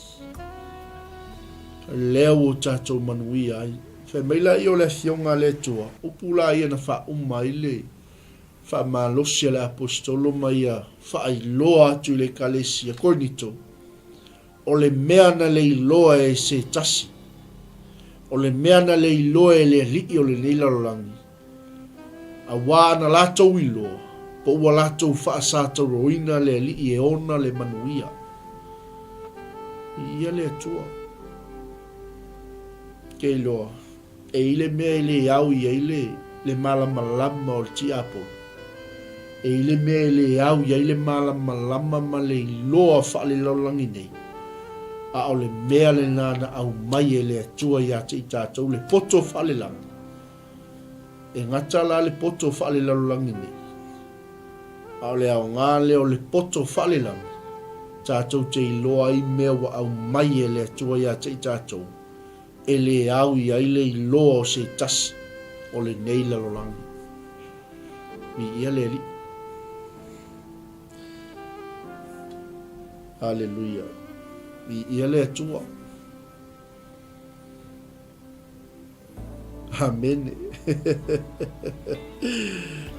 Lea ua tatou manuia ai. Fai mai laia o le Afioga a le Atua, upu la ia na faauma ai le faamalosi a le Aposetolo ma ia faailoa atu i le Ekalesia Korinito, O le mea na le iloa e se tasi, o le mea na le iloa e le alii o lenei lalolagi, auā ana latou iloa, po ua latou faasatauroina le alii e ona le manuia. Viia le Atua. Ke iloa. E i le mea e le ao i ai le, le malamalama o le tiapolo. E i le mea e le ao i ai le malamalama ma le iloa faalelalolagi nei, a o le mea lena na aumai e le Atua ia te i tatou, le poto faalelagi. E gata la le poto faalelalolagi nei, a o le aoga lea o le poto faalelagi, tatou te iloa ai mea ua aumai e le Atua ia te i tatou, e le au i ai le iloa o se tasi o lenei lalolagi. Viia le Alii. Aleluia. Viia le Atua. Amene.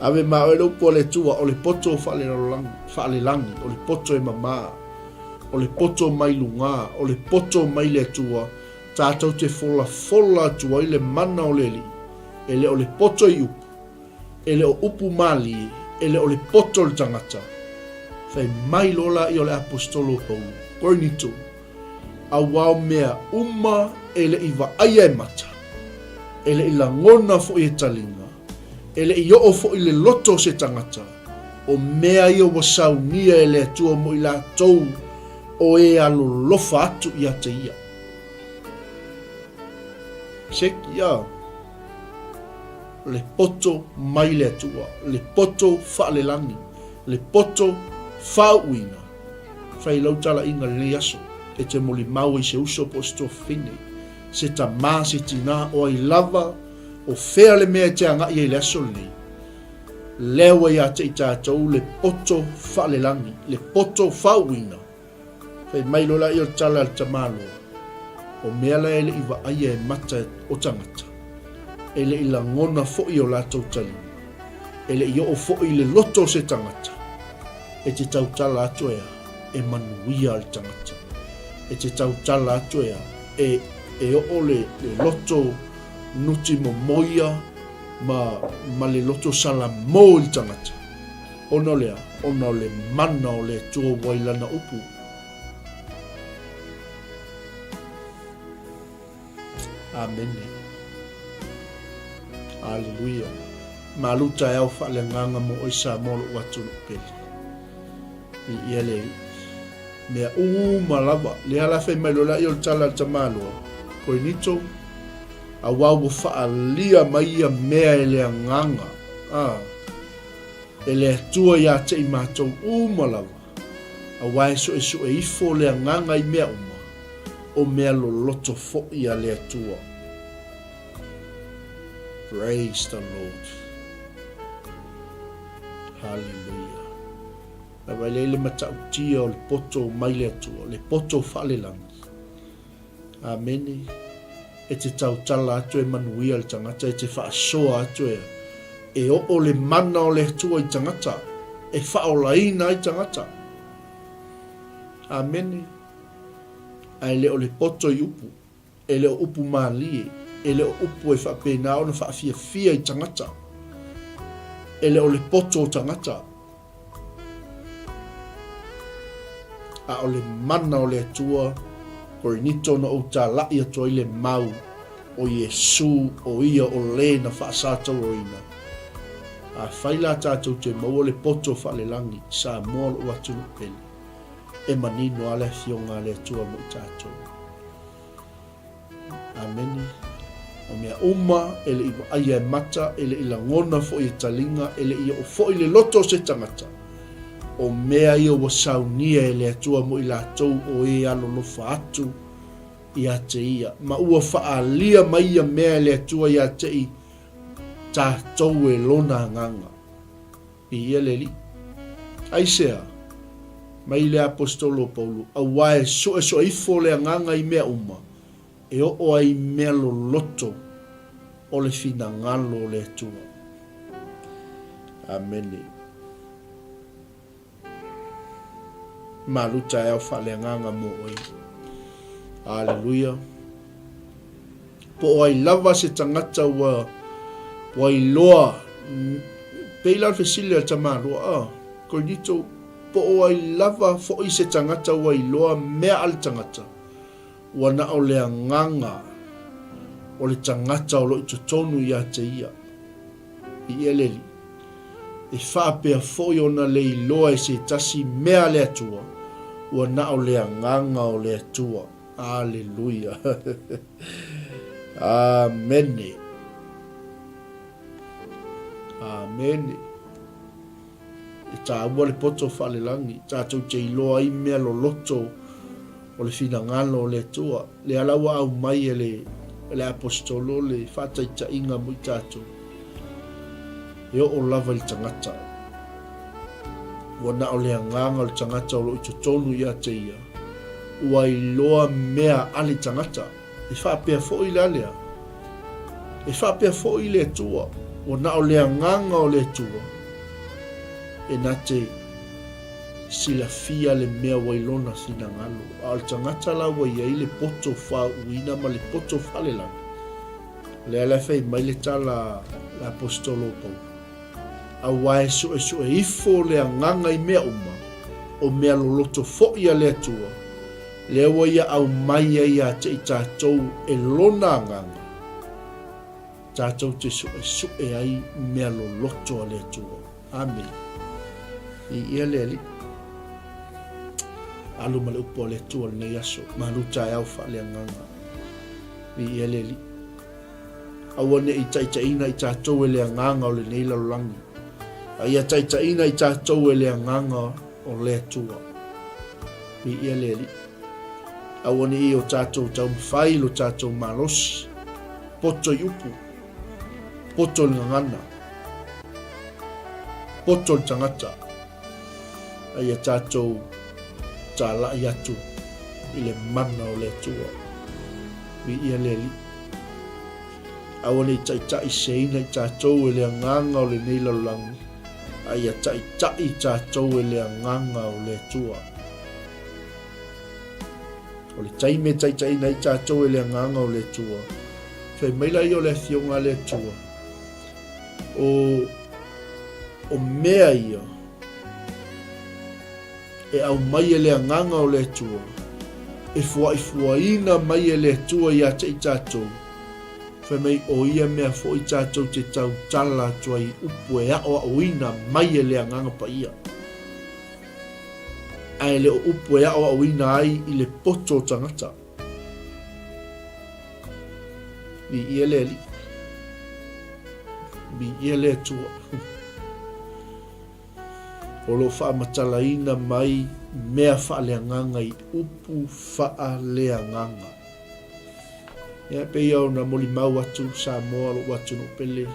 Ave ma oe le upu a le Atua, o le poto faalelalolagi, faalelagi, o le poto e mamā, o le poto mai lugā, o le poto mai le Atua, tātou te folafola atu ai le mana o le Alii, e le o le poto i upu, e le o upu mālie, e le o le poto o le tagata. Fai mai loa laia o le Aposetolo o Paulo, Korinito, Auā o mea uma e le i vaaia e mata, e le i lagona foi e taliga, e le i oo foi le loto o se tagata, o mea ia ua saunia e le Atua mo i latou o e alolofa atu ia te ia. Seki, a. Le poto mai le Atua, le poto faalelagi, le poto faauuina. Fai lau talaiga lenei aso, e te molimau ai se uso po o se tuafafine, se tamā, se tinā, o ai lava, o fea le mea e te agai ai i le aso lenei. Lea ua ia te i tatou le poto faalelagi, le poto faauuina. Fai mai loa laia o le tala a le tamaloa, o mea la e le i vaaia e mata o tagata, e le i lagona foi e o latou taliga, e le i oo foi i le loto o se tagata, e te tautala atu e a, e manuia le tagata. E te tautala atu e a, e, e oo le, le loto nuti momoia ma, ma le loto salamō i le tagata. Ona o le a? Ona o le mana o le Atua ua i lana upu. Amene. Aleluia. Malu taeao faaleagaga mo oe Samoa lo'u atunuu pele. Viia le Alii. Mea uma lava, lea la fai mai loa laia o le tala a le tamaloa, Korinito, auā ua faaalia mai ia mea e le agaga, a, e le Atua ia te i matou uma lava, auā e suesue ifo le agaga i mea uma, o mea loloto foʻi a le Atua. Praise the Lord. Hallelujah. Ae vaai lea i le matautia o le poto mai le Atua, le poto faalelagi. Amene. E te tautala atu e manuia le tagata, e te faasoa atu e, e oo le mana o le Atua i tagata, e faaolaina ai tagata. Amene. Ae le o le poto i upu. E le o upu mālie, e le o upu e faapena ona faafiafia i tagata. E le o le poto o tagata, a o le mana o le Atua, Korinito na ou tālaʻi atu ai le mau o Iesū o ia o lē na faasatauroina. Afai la tātou te maua le poto faalelagi, Samoa loʻu atunuu pele, e manino a le Afioga a le Atua mo i tātou. Amene. O mea uma e le i vaaia e mata, e le i lagona foi e taliga, e le i oo foi le loto o se tagata. O mea ia ua saunia e le Atua mo i latou o e alolofa atu ia te ia, ma ua faaalia mai ia mea e le Atua ia te i tatou e Lona Agaga. Viia le Alii. Aisea? Mai le Aposetolo o Paulo, Auā e suesueifo ifo le Agaga i mea uma, e oo ai i mea loloto o le finagalo o le Atua. Amene. Malu taeao faaleagaga mo oe. Aleluia. Po o ai lava se tagata ua ua iloa pei la o le fesili a le tamaloa, ah, Korinito, po o ai lava foi se tagata ua iloa mea a le tagata, Ua na o le agaga o le tagata o lo i totonu ia te ia, i Eleli, e faapea foi ona le iloa e se tasi mea a le Atua, ua na o le agaga o le Atua. Aleluia! Amene! Amene! E taua le poto faalelagi, tatou te iloa ai mea loloto o le finagalo o le Atua. Lea la ua aumai e le, le Aposetolo le faataitaiga mo i tatou, e oo lava i le tagata. Ua na o le agaga o le tagata o lo o i totonu ia te ia, ua iloa mea a le tagata. E faapea foi la lea, e faapea foi le Atua, ua na o le agaga o le Atua e na te silafia le mea ua i lona finagalo, a o le tagata la ua i ai le poto faauuina ma le poto faalelagi, lea la e fai mai le tala a le Aposetolo o Paulo, Auā e suesue ifo le agaga i mea uma, o mea loloto foi a le Atua, lea ua ia aumai ai ia te i tatou e Lona Agaga, tatou te suesue ai mea loloto a le Atua. Amene. Viia le Alii. Alu ma le upu a le Atua lenei aso, malu taeao faaleagaga. Viia le Alii. Aua ne i taitaiina i tatou e le agaga o lenei lalolagi, a ia taitaiina i tatou e le agaga o le Atua. Viia le Alii. Aua ne i o tatou taumafai lo tatou malosi, poto i upu, poto i le gagana, poto i le tagata, a ia tatou talai atu i le mana o le Atua. Viia le Alii. Aua ne i taitaiseina i tatou e le agaga o lenei lalolagi, a ia taitai i tatou e le agaga o le Atua. O le taimi e taitaiina ai tatou e le agaga o le Atua, fai mai laia o le Afioga a le Atua, o, o mea ia e aumai e le Agaga o le Atua, e fuaifuaina mai e le Atua ia te i tatou, fai mai o ia mea foi tatou te tautala atu ai i upu e aoaoina mai e le Agaga Paia. Ae le o upu e aoaoina ai i le poto o tagata. Viia le Alii. Viia le Atua. O lo o faamatalaina mai mea faaleagaga i upu faaleagaga. Ia, pei ona molimau atu Samoa, lou atunuu pele,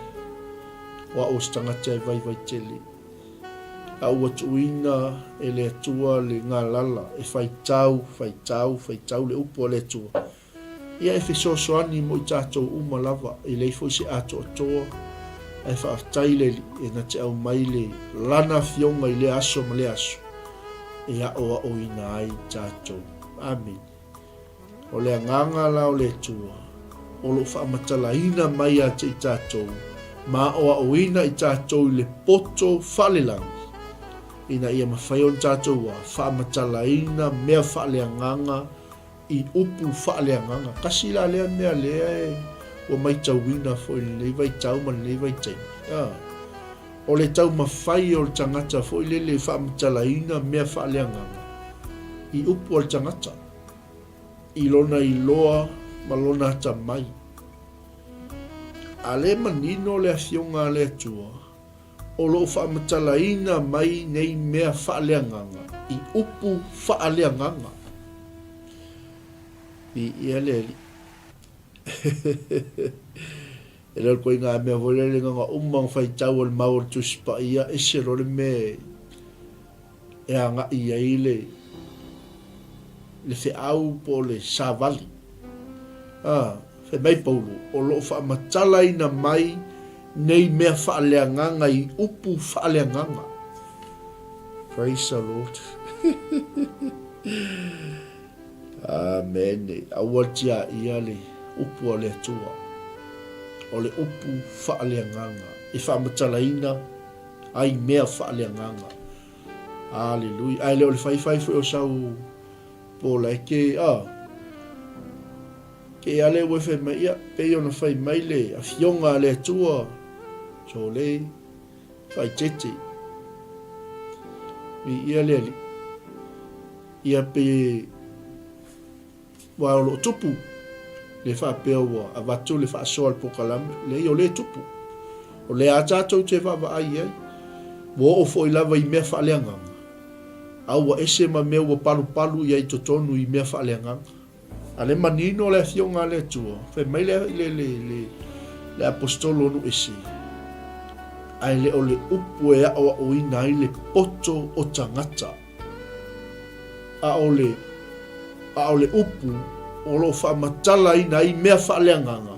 o au o se tagata e vaivai tele. A ua tuuina e le Atua le galala e faitau, faitau, faitau le upu a le Atua. Ia e fesoasoani mo i tatou uma lava, e leai foi se atoatoa, ae faafetai le Alii e na te aumai le Lana Afioga i lea aso ma lea aso e aoaoina ai tatou. Amene. O le agaga la o le Atua, o lo o faamatalaina mai ia te i tatou, ma aoaoina i tatou i le poto faalelagi, ina ia mafai ona tatou a faamatalaina mea faaleagaga i upu faaleagaga. Kasi la lea mea lea e ua maitauina foi i lenei vaitau ma lenei vaitaimi. A, o le taumafai o le tagata foi lele e faamatalaina mea faaleagaga i upu a le tagata, i lona iloa ma lona atamai. A le manino le Afioga a le Atua. O lo o faamatalaina mai nei mea faaleagaga i upu faaleagaga. Viia le Alii. E le o le koiga mea foi lele na ona uma ona faitau o le mau o le Tusi Paia, ese loa le mea e agai i ai le le feau po o le savali. A, fai mai Paulo, o lo o faamatalaina mai nei mea faaleagaga i upu faaleagaga. Praise the Lord. Amene. Aua tiaia le upu a le Atua. O le upu faaleagaga e faamatalaina ai mea faaleagaga. Aleluia. Ae le o le faifai foi o sau polaeke, a. Ke ale ua fai mai, ia, pei ona fai mai le afioga a le Atua, sole, faaeteete. Viia le Alii. Ia pe Aua o lo o tupu, le faapea ua avatu le faasoa i le polokalame, leai o lea e tupu. O lea a tatou te vaavaai i ai, ua oo foi lava i mea faaleagaga, a ua ese ma mea ua palupalu i ai i totonu i mea faaleagaga. A le manino le Afioga a le Atua, fai mai le, le, le, le, le Aposetolo o nuu ese, ae le o le upu e aoaoina ai le poto o tagata. A o le, a o le upu o lo o faamatalaina ai mea faaleagaga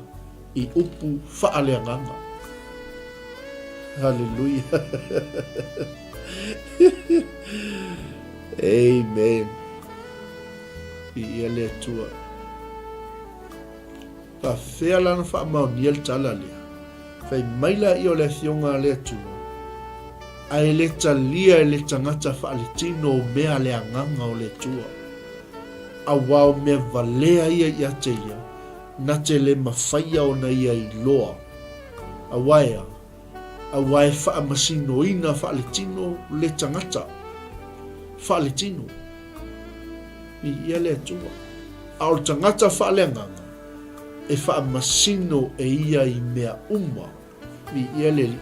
i upu faaleagaga. Haleluia. Amen. Viia le Atua. Faafefea la ona faamaonia le tala lea? Fai mai laia o le Afioga a le Atua, ae le talia e le tagata faaletino o mea a le Agaga o le Atua, auā o mea valea ia ia te ia, na te le mafaia ona ia iloa. Auā e a? Auā e faamasinoina faaletino le tagata faaletino. Viia le Atua. A o le tagata faaleagaga, e faamasino e ia i mea uma. Viia le Alii.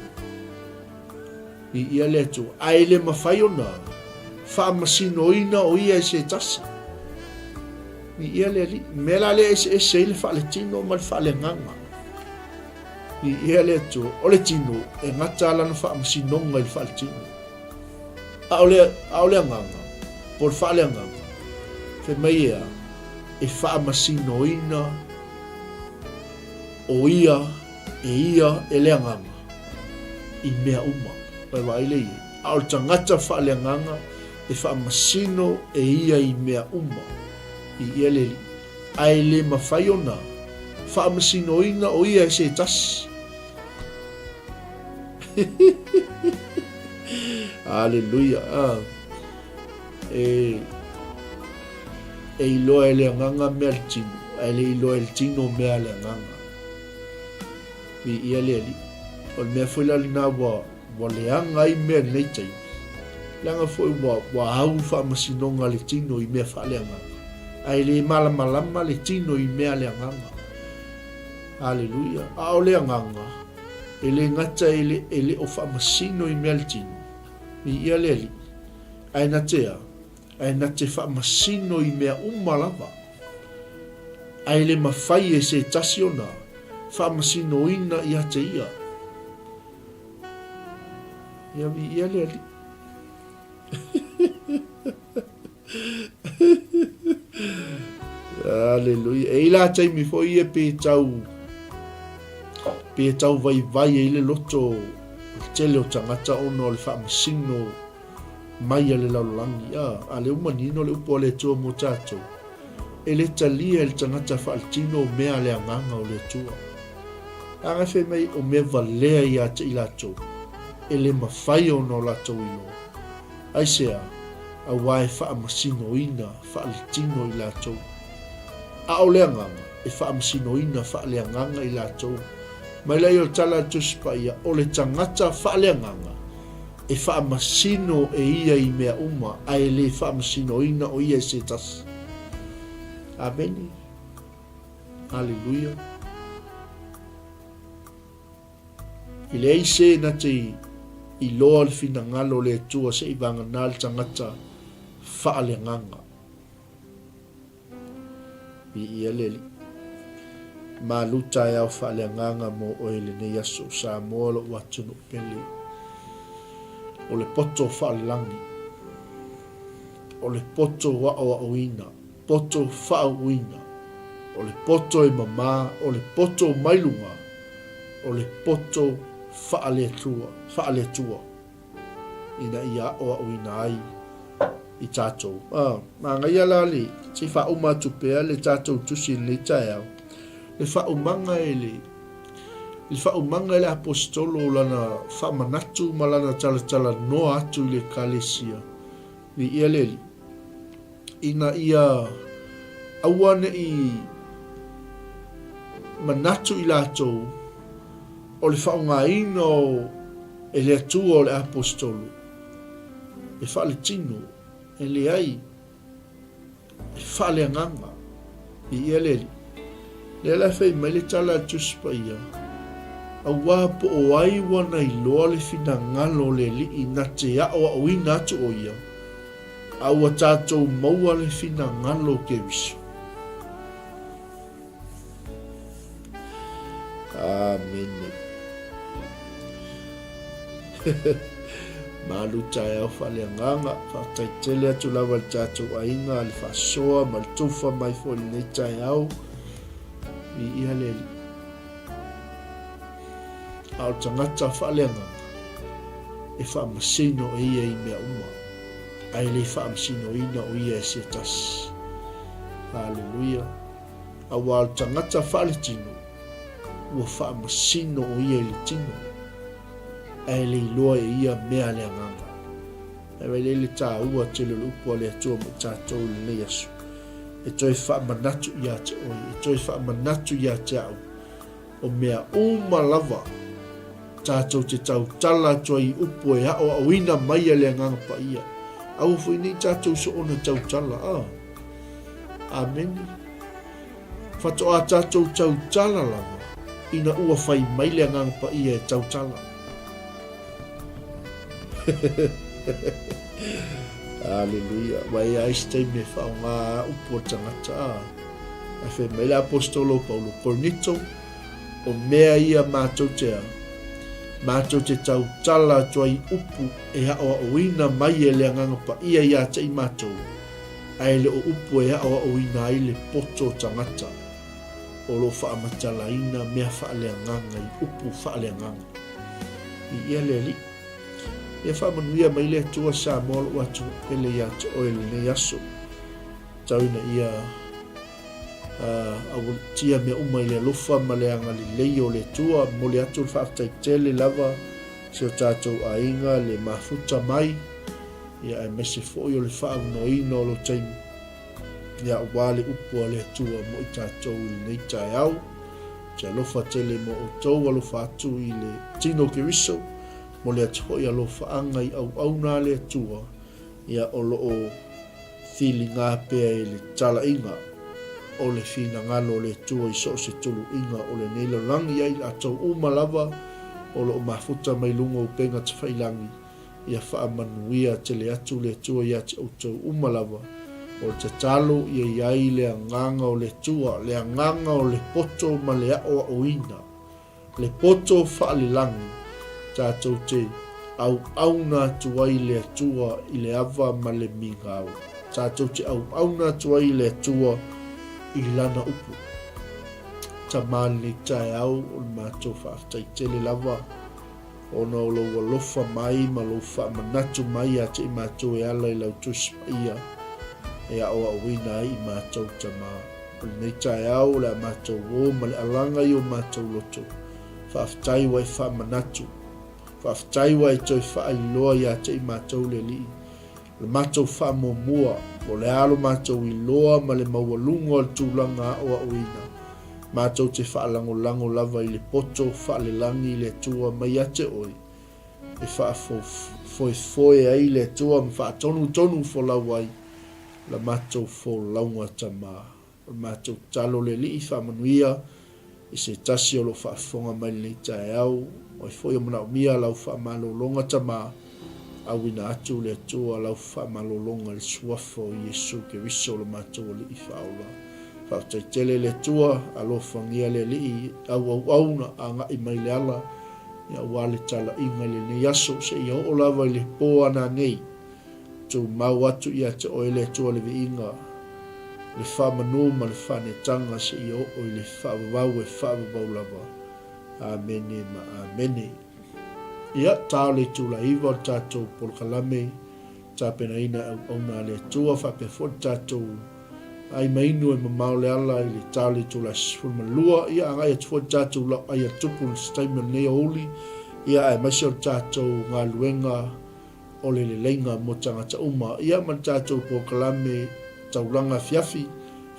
Viia le Atua. Ae le mafai ona faamasinoina o ia e se tasi. Viia le Alii. Mea la lea e eseese ai le faaletino ma le faaleagaga. Viia le Atua. O le tino, e gata lana faamasinoga i le faaletino. A o le, a o le agaga, po o le faaleagaga, fai mai e a? E faamasinoina o ia e ia e le agaga i mea uma. Ua e vaai lea i ai? A o le tagata faaleagaga e faamasino e ia i mea uma, i ia le Alii, ae le mafai ona faamasinoina o ia e se tasi. Aleluia. Ah. E, e iloa e le agaga mea le tino, ae le iloa e le tino mea le agaga. Viia le Alii. O le mea foi la lena ua, ua leaga ai mea i lenei taimi. Leaga foi ua, ua au le faamasinoga a le tino i mea faaleagaga, ae le malamalama le tino i mea a le agaga. Aleluia. A o le agaga, e le gata e le, e le o faamasino i mea le tino, viia le Alii, ae na te a? Ae na te faamasino i mea uma lava. Ae le mafai e se tasi ona faamasinoina ia te ia. Ia viia le Alii. Aleluia. E i la taimi foi ia pe tau pe tau vaivai ai le loto o le tele o tagata ona o le faamasino mai a le lalolagi. A, a lea ua manino le upu a le Atua mo tatou. E le talia e le tagata faaletino o mea a le agaga o le Atua. Leaga e fai mai o mea valea ia te i latou, e le mafai ona o latou iloa. Aisea? Auā e faamasinoina faaletino i latou. A o le agaga, e faamasinoina faaleagaga i latou. Mai laia o le tala a le Tusi Paia, o le tagata faaleagaga, e faamasino e ia i mea uma, ae le faamasinoina o ia e se tasi. Amene. Aleluia. E leai se na te. iloa le finagalo o le Atua se i vagana le tagata faaleagaga. Viia le Alii. Malu taeao faaleagaga mo oe i lenei aso, Samoa lou atunuu pele. O le poto faalelagi, o le poto aoaoina, poto faauuina, o le poto e mama, o le poto mai luga, o le poto faaleatua, faaleatua. Ina ia aoaoina ai i tatou. A, manaia la le, se i faauma atu pea le tatou tusi i lenei taeao, le faaumaga e le, le faaumaga e le Aposetolo o lana faamanatu ma lana talatalanoa atu i le Ekalesia, viia le Alii, ina ia aua ne i manatu i latou o le faaaogaina o e le Atua o le Aposetolo e faaletino, e leai, e faaleagaga. Viia le Alii. Lea la e fai mai le tala a le Tusi Paia, Auā po o ai ua na iloa le finagalo o le Alii na te aʻoaʻoina atu ʻo ia, a ua tatou maua le finagalo o Keriso. Amene. Malu taeao faaleagaga, faafetai tele atu lava i le tatou aiga, le faasoa ma le tufa mai foi i lenei taeao. Viia le Alii. A o le tagata faaleagaga, e faamasino e ia i mea uma, ae le faamasinoina o ia e se tasi. Haleluia. Aua o le tagata faaletino, ua faamasino o ia i le tino, ae le iloa e ia mea a le agaga. Ae vailei le taua tele o le upu a le Atua mo i tatou i lenei aso, e toe faamanatu ia te oe, e toe faamanatu ia te au, o mea uma lava tatou te tautala atu ai i upu e aoaoina mai e le Agaga Paia. Aua foi nei tatou soona tautala, a. Amene. Faatoa tatou tautala lava ina ua fai mai le Agaga Paia e tautala. Aleluia. Ua e ai se taimi e faaaoga a upu o le tagata, a. Ae fai mai le Aposetolo o Paulo, Korinito, o mea ia matou te a, matou te tautala atu ai i upu e aoaoina mai e le Agaga Paia ia te i matou, ae le o upu e aoaoina ai le poto o tagata o lo o faamatalaina mea faaleagaga i upu faaleagaga. Viia le Alii. Ia faamanuia mai le Atua Samoa lou atunuu pele ia te oe i lenei aso. Tau ina ia aualiitia mea uma i le alofa ma le agalelei o le Atua. Momoli atu le faafetai tele lava si o tatou aiga le mafuta mai, ia aemaise foi o le faaunoaina o lo taimi, ia aua le upu a le Atua mo i tatou i lenei taeao. Ou te alofa tele mo outou, alofa atu i le tino o Keriso, momoli atu foi alofaaga i auauna a le Atua, ia o lo o filiga pea i le talaiga o le finagalo o le Atua i so o se tuluiga o lenei lalolagi ia i latou uma lava o lo o mafuta mai luga o upega tafailangi, ia faamanuia tele atu le Atua ia te outou uma lava. O le tatalo ia i ai le agaga o le Atua, le agaga o le poto ma le aoaoina. Le poto faalelagi, tatou te auauna atu ai i le Atua i le ava ma le migao. Tatou te auauna atu ai i le Atua i Lana upu. Tama lenei taeao o le matou faafetai tele lava ona o lou alofa mai ma lou faamanatu mai ia te i matou e ala i lau Tusi Paia e aoaoina ai i matou tama. O lenei taeao o le a matou o ma le alaga i o matou loto. Faafetai ua e faamanatu. Faafetai ua e toe faailoa ia te i matou le Alii. O le matou faamuamua, o le a lo matou iloa ma le maualuga o le tulaga aoaoina, matou te faalagolago lava i le poto faalelagi i le Atua mai ia te oe, e faafoefoe ai le Atua ma faatonutonu folau ai la matou folauga tama. O le matou tatalo le Alii faamanuia. I se tasi o lo o faafofoga mai lenei taeao, o ai foi o manaomia lau faamalologa Tama, auina atu le Atua lau faamalologa i le Suafa o Iesu Keriso lo matou Alii Faaola. Faafetai tele le Atua, alofagia le Alii auauau na agai mai le ala, aua le talaiga i lenei aso, seia oo lava i le po a nanei. Tumau atu ia te oe le Atua le viiga, le faamanu ma le faanetaga seia oo i le faavavau e faavavau lava. Amene ma amene. Ia, ta o le itula iva o le tatou polokalame tapenaina e auauna a le Atua faapea foi le tatou ai ma inu e mamao le ala i le ta o le itula 12. Ia, agai atu foi le tatou lauai a Tupu i se taimi o lenei aoauli, ia, aemaise o le tatou galuega o le leleiga mo tagata uma. Ia ma le tatou polokalame taulaga afiafi,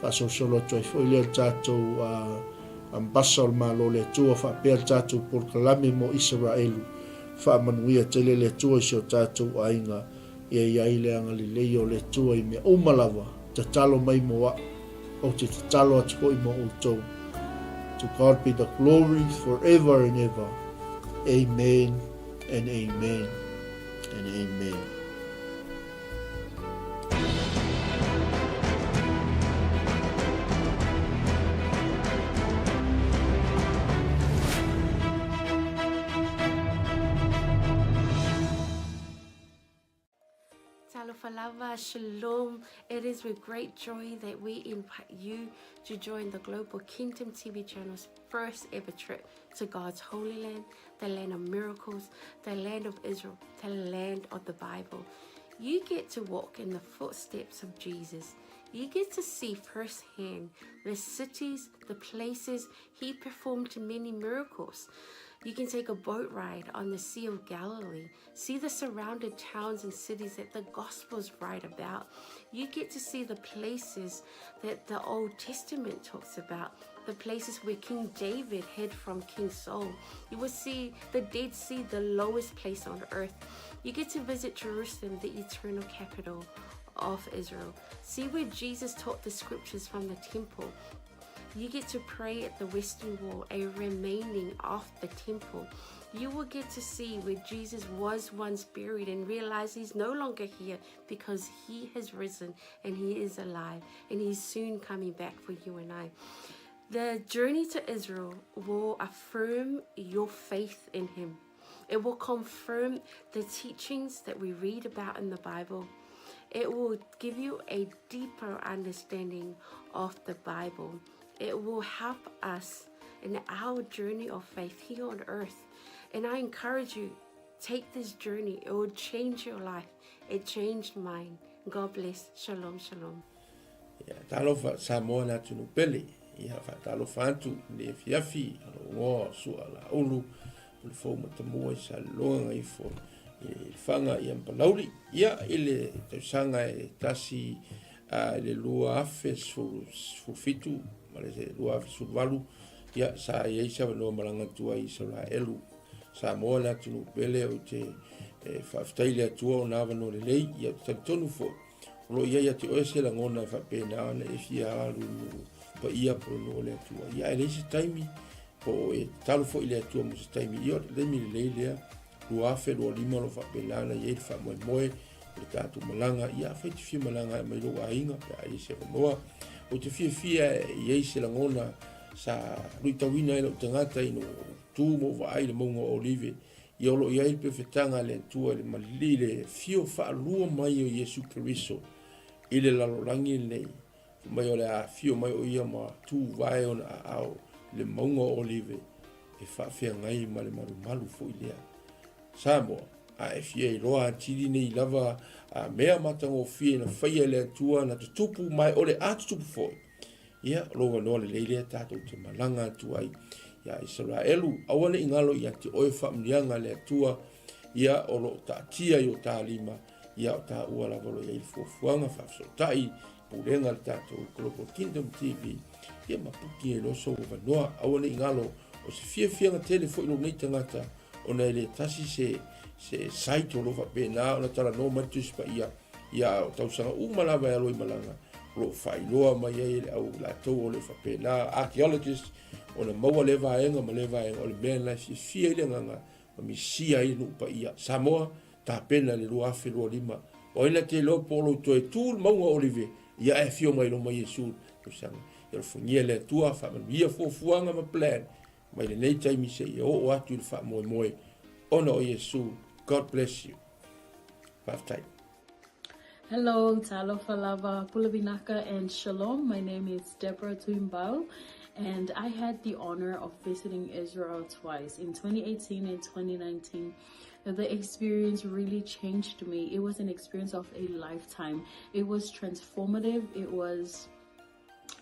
faasolosolo atu ai foi lea le tatou Ambasa o le Malo o le Atua faapea le tatou polokalame mo Isaraelu. Faamanuia tele le Atua i si o tatou aiga, ia i ai le agalelei o le Atua i mea uma lava. Tatalo mai mo a'u, ou te tatalo atu foi mo outou. To God be the glory forever and ever. Amen and amen and amen. Talofa lava, shalom. It is with great joy that we invite you to join the Global Kingdom TV channel's first ever trip to God's Holy Land, the land of miracles, the land of Israel, the land of the Bible. You get to walk in the footsteps of Jesus. You get to see firsthand the cities, the places he performed many miracles. You can take a boat ride on the Sea of Galilee, see the surrounded towns and cities that the Gospels write about. You get to see the places that the Old Testament talks about, the places where King David hid from King Saul. You will see the Dead Sea, the lowest place on earth. You get to visit Jerusalem, the eternal capital of Israel. See where Jesus taught the scriptures from the temple. You get to pray at the Western Wall, a remaining of the temple. You will get to see where Jesus was once buried and realize he's no longer here because he has risen and he is alive and he's soon coming back for you and I. The journey to Israel will affirm your faith in him. It will confirm the teachings that we read about in the Bible. It will give you a deeper understanding of the Bible. It will help us in our journey of faith here on earth. And I encourage you, take this journey. It will change your life. It changed mine. God bless. Shalom, shalom. Ia, talofa Samoa le atunuu pele. Ia, faatalofa atu i le afiafi, o lou igoa o Sua Laulu, o le fou matamua i Saleloga gaifo i le Faga ia ma Palauli. Ia, i le tausaga e tasi i le 2017 ma le 2018, ia, sa i ai se avanoa malaga atu ai i Isaraelu. Samoa le atunuu pele, ou te faafetai i le Atua ona avanoa lelei, ia, ou te talitonu foi, O lo o i ai ia te oe se lagona e faapena ona e fia alu i nuu paia po o nuu o le Atua. Ia, ae leai se taimi, po o e tatalo foi i le Atua mo se taimi. Ia, o le taimi lelei lea, 2025 o lo o faapena ona i ai le faamoemoe o le tatou malaga. Ia, afai e te fia malaga e aumai lou aiga pe a i ai se avanoa. Ou te fiafia e i ai se lagona sa luitauina ai lou tagata ina ua ou tu ma ou vaai i le mauga o Olive Ia o lo o i ai le pefetaga a le Atua i le malili le afio faalua mai o Iesu Keriso i le lalolagi lenei, fai mai o le a afio mai o ia ma tuvae ona aao i le mauga o Olive e faafeagai ma le malumalu foi lea. Samoa, a e fia iloa atili nei lava a mea matagofie na faia e le Atua na tutupu ma e o le a tutupu foi, Ia, o lou avanoa lelei lea tatou te malaga atu ai ia Isaraelu. Aua ne i galo ia te oe faamanuiaga a le Atua, ia o lo o taatia i o ta lima, ia o taua lava o lo o i ai le fuafuaga faafesootai, pulega a le tatou Global Kingdom TV, ia ma puki ai loa sou avanoa. Aua ne i galo, o se fiafiaga tele foi lou nei tagata, ona e le tasi se, se site o lo o faapena ona talanoa mai le Tusi Paia, Ia, o tausaga uma lava e alo i malaga, o lo o faailoa mai ai e le au latou o lo o faapena, archaeologists, ona maua lea vaega ma lea vaega, o le mea lena e fiafia ai le agaga ma misia ai le nuu paia. Samoa, tapena i le 2025. O ai na te iloa po o lou toe tu i le mauga o Olive, ia ae afio mai loma Iesu i le tausaga. Ia alofagia e le Atua, faamanuia fuafuaga ma plan mai lenei taimi seia oo atu i le faamoemoe ona o Iesu. God bless you. Faafetai. Hello, Talofa Lava, Pulavinaka, and Shalom. My name is Deborah Tuimbau, and I had the honor of visiting Israel twice in 2018 and 2019. The experience really changed me. It was an experience of a lifetime. It was transformative. It was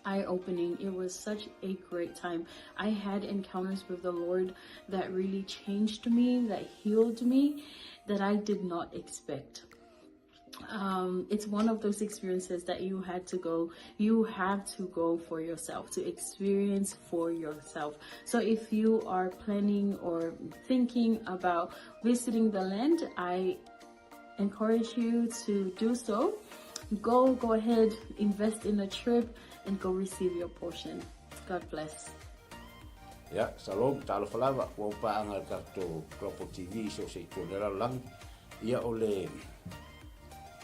eye-opening. It was such a great time. I had encounters with the Lord that really changed me, that healed me, that I did not expect. It's one of those experiences that you had to go, you have to go for yourself, to experience for yourself. So if you are planning or thinking about visiting the land, I encourage you to do so. Go ahead, invest in a trip and go receive your portion. God bless. Ia, shalom, talofa lava, ua ou paaga i le tatou Global TV i so o se itu o le lalolagi. Ia, o le,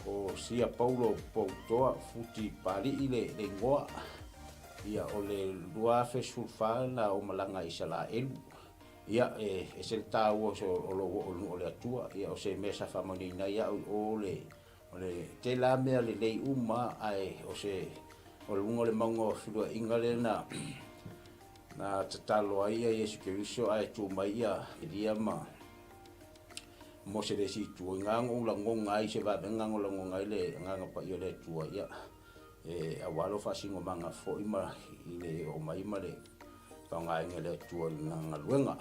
o Sia Paulo Poutoa Futi Pali'i le, le igoa. Ia, o le 2014 na ou malaga i Isalaelu. Ia, e ese le taua o, o lou oo i le nuu o le Atua. Ia, o se mea sa faamanuiaina ai au i o le, O le tele mea lelei uma ae o se o luga o le mauga o feluaiga lea na na tatalo ai ia Iesu Keriso ae tu mai ia Elia ma Mose le isi itu. I ngā ou lagoga ai se vavega o lagoga ai le agaga paia o le Atua ia e aua lou faasinomaga foi ma i le oo mai ma le faaaogaina e le Atua i lana galuega.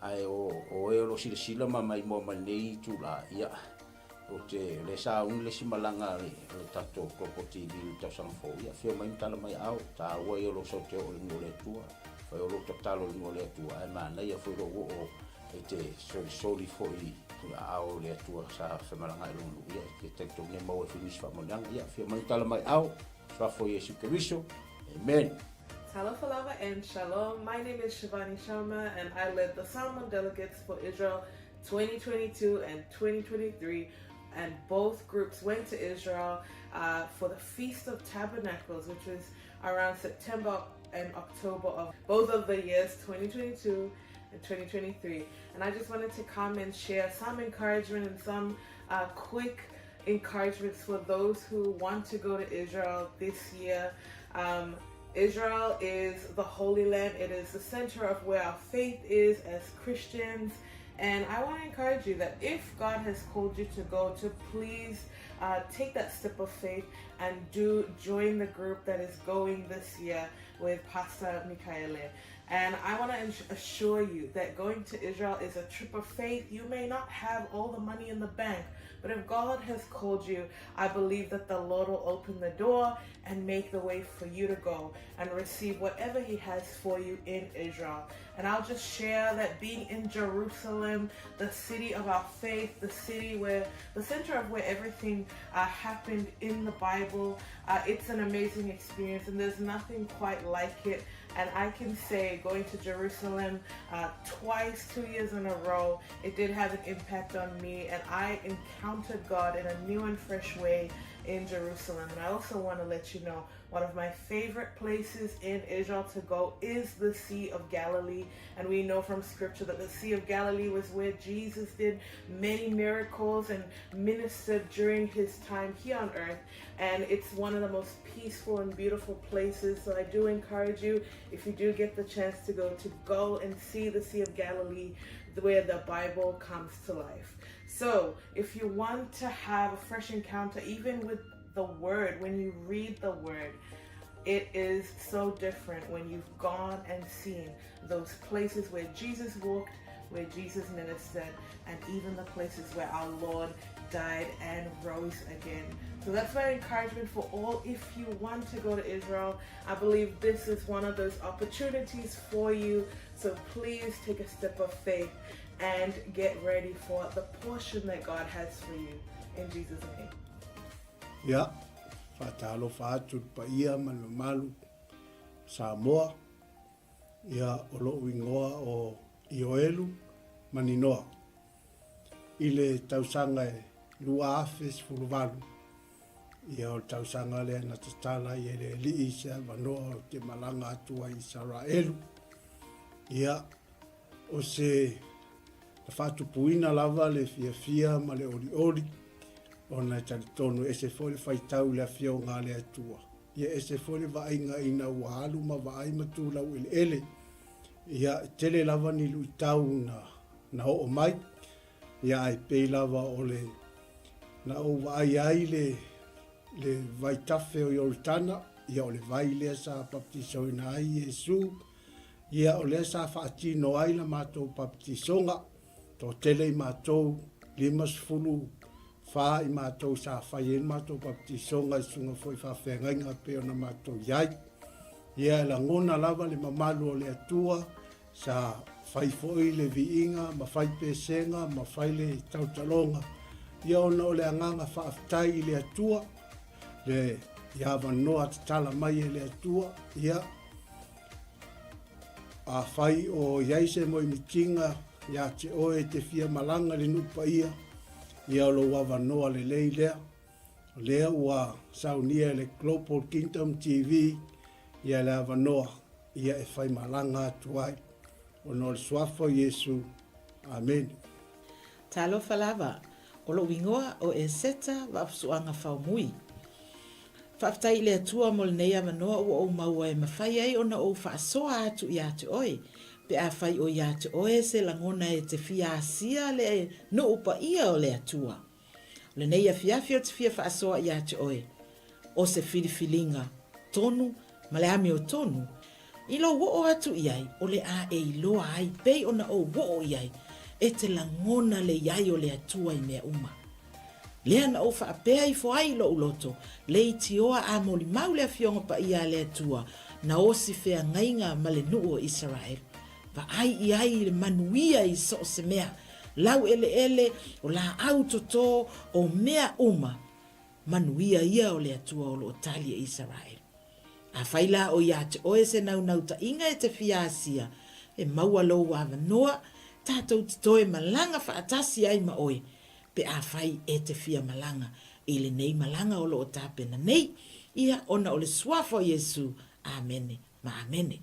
Ae o o e o lo o silasila ma maimoa mai lenei itula, ia, ou te, o lea sa uni le isi malaga a le, a le tatou Global TV i le tausaga fou, ia, afio mai ma tala mai aao, taua ia o lou sau te oo i le nuu o le Atua, fai o lou tatalo i le nuu o le Atua, ae manaia foi lou oo e te solisoli foi i aao o le Atua sa femalagaai i lona nuu, ia, e te talitonu e maua ai foi nisi faamanuiaga, ia, afio mai ma tala mai aao, Suafa o Iesu Keriso, Amen. Talofa lava and shalom. My name is Shivani Sharma and I led the Samoan delegates for Israel 2022 and 2023 and both groups went to Israel for the Feast of Tabernacles, which was around September and October of both of the years 2022 and 2023. And I just wanted to come and share some encouragement and some quick encouragements for those who want to go to Israel this year. Israel is the Holy Land. It is the center of where our faith is as Christians. And I want to encourage you that if God has called you to go, to please take that step of faith and do join the group that is going this year with Pastor Mikaele. And I want to assure you that going to Israel is a trip of faith. You may not have all the money in the bank, but if God has called you, I believe that the Lord will open the door and make the way for you to go and receive whatever He has for you in Israel. And I'll just share that being in Jerusalem, the city of our faith, the city where, the center of where everything happened in the Bible, it's an amazing experience and there's nothing quite like it. And I can say going to Jerusalem twice, 2 years in a row, it did have an impact on me, and I encountered God in a new and fresh way in Jerusalem. And I also want to let you know, one of my favorite places in Israel to go is the Sea of Galilee. And we know from scripture that the Sea of Galilee was where Jesus did many miracles and ministered during his time here on earth. And it's one of the most peaceful and beautiful places. So I do encourage you, if you do get the chance to go and see the Sea of Galilee, where the Bible comes to life. So if you want to have a fresh encounter, even with the Word, when you read the Word, it is so different when you've gone and seen those places where Jesus walked, where Jesus ministered, and even the places where our Lord died and rose again. So that's my encouragement for all. If you want to go to Israel, I believe this is one of those opportunities for you. So please take a step of faith and get ready for the portion that God has for you. In Jesus' name. Ia, faatalofa atu i le paia ma le mamalu o Samoa. Ia, o lo'u igoa o Ioelu Maninoa i le tausaga e 2018. Ia, o le tausaga lea na tatala ai e le Alii se avanoa ou te malaga atu ai i Isaraelu. Ia, o se na faatupuina lava le fiafia ma le olioli ona e talitonu e ese foi le faitau i le Afioga a le Atua. Ia ese foi le vaaiga ina ua alu ma vaai ma tu laueleele. Ia, e tele lava ni luitau na, na oo mai. Ia, ae pei lava o le na ou vaai ai le, le vaitafe o Ioritana, ia o le vai lea sa baptisoina ai Iesu, ia o lea sa faatino ai la matou baptisoga. Toatele i matou, 54 i matou sa fai ai le matou baptisoga i susuga foi i faafeagaiga pei ona matou i ai. Ia e lagona lava le mamalu o le Atua sa fai foi le viiga ma fai pesega ma fai le tautaloga, ia ona o le agaga faafetai i le Atua, le i avanoa tatala mai e le Atua, ia Afai o i ai se moemitiga ia te oe e te fia malaga i le nuu paia, ia o lou avanoa lelei lea. O lea ua saunia e le Global Kingdom TV ia le avanoa ia e fai malaga atu ai. Ona o le Suafa o Iesu. Amene. Talofa lava, o lou igoa o Eseta Vaafusuaga Faumui. Faafetai i le Atua mo lenei avanoa ua ou maua e mafai ai ona ou faasoa atu ia te oe, pe afai o ia te oe se lagona e te fia asia le nuu paia o le Atua. O lenei afiafi ou te fia faasoa ia te oe, o se filifiliga tonu ma le amiotonu, i lou oo atu i ai o le a e iloa ai pei ona ou oo i ai, e te lagona le i ai o le Atua i mea uma. Lea na ou faapea ifo ai i lou loto, leitioa a molimau le Afioga Paia a le Atua, na osi feagaiga ma le nuu o Isaraelu. Vaai i ai i le manuia i so o se mea, laueleele, o laau toto, o mea uma, manuia ia o le Atua o lo o tali e Isaraelu. Afai la o ia te oe se naunautaiga e te fia asia, e maua lou avanoa, tatou te toe malaga faatasi ai ma oe, pe afai e te fia malaga i lenei malaga o lo o tapena nei, ia ona o le Suafa o Iesu. Amene ma amene.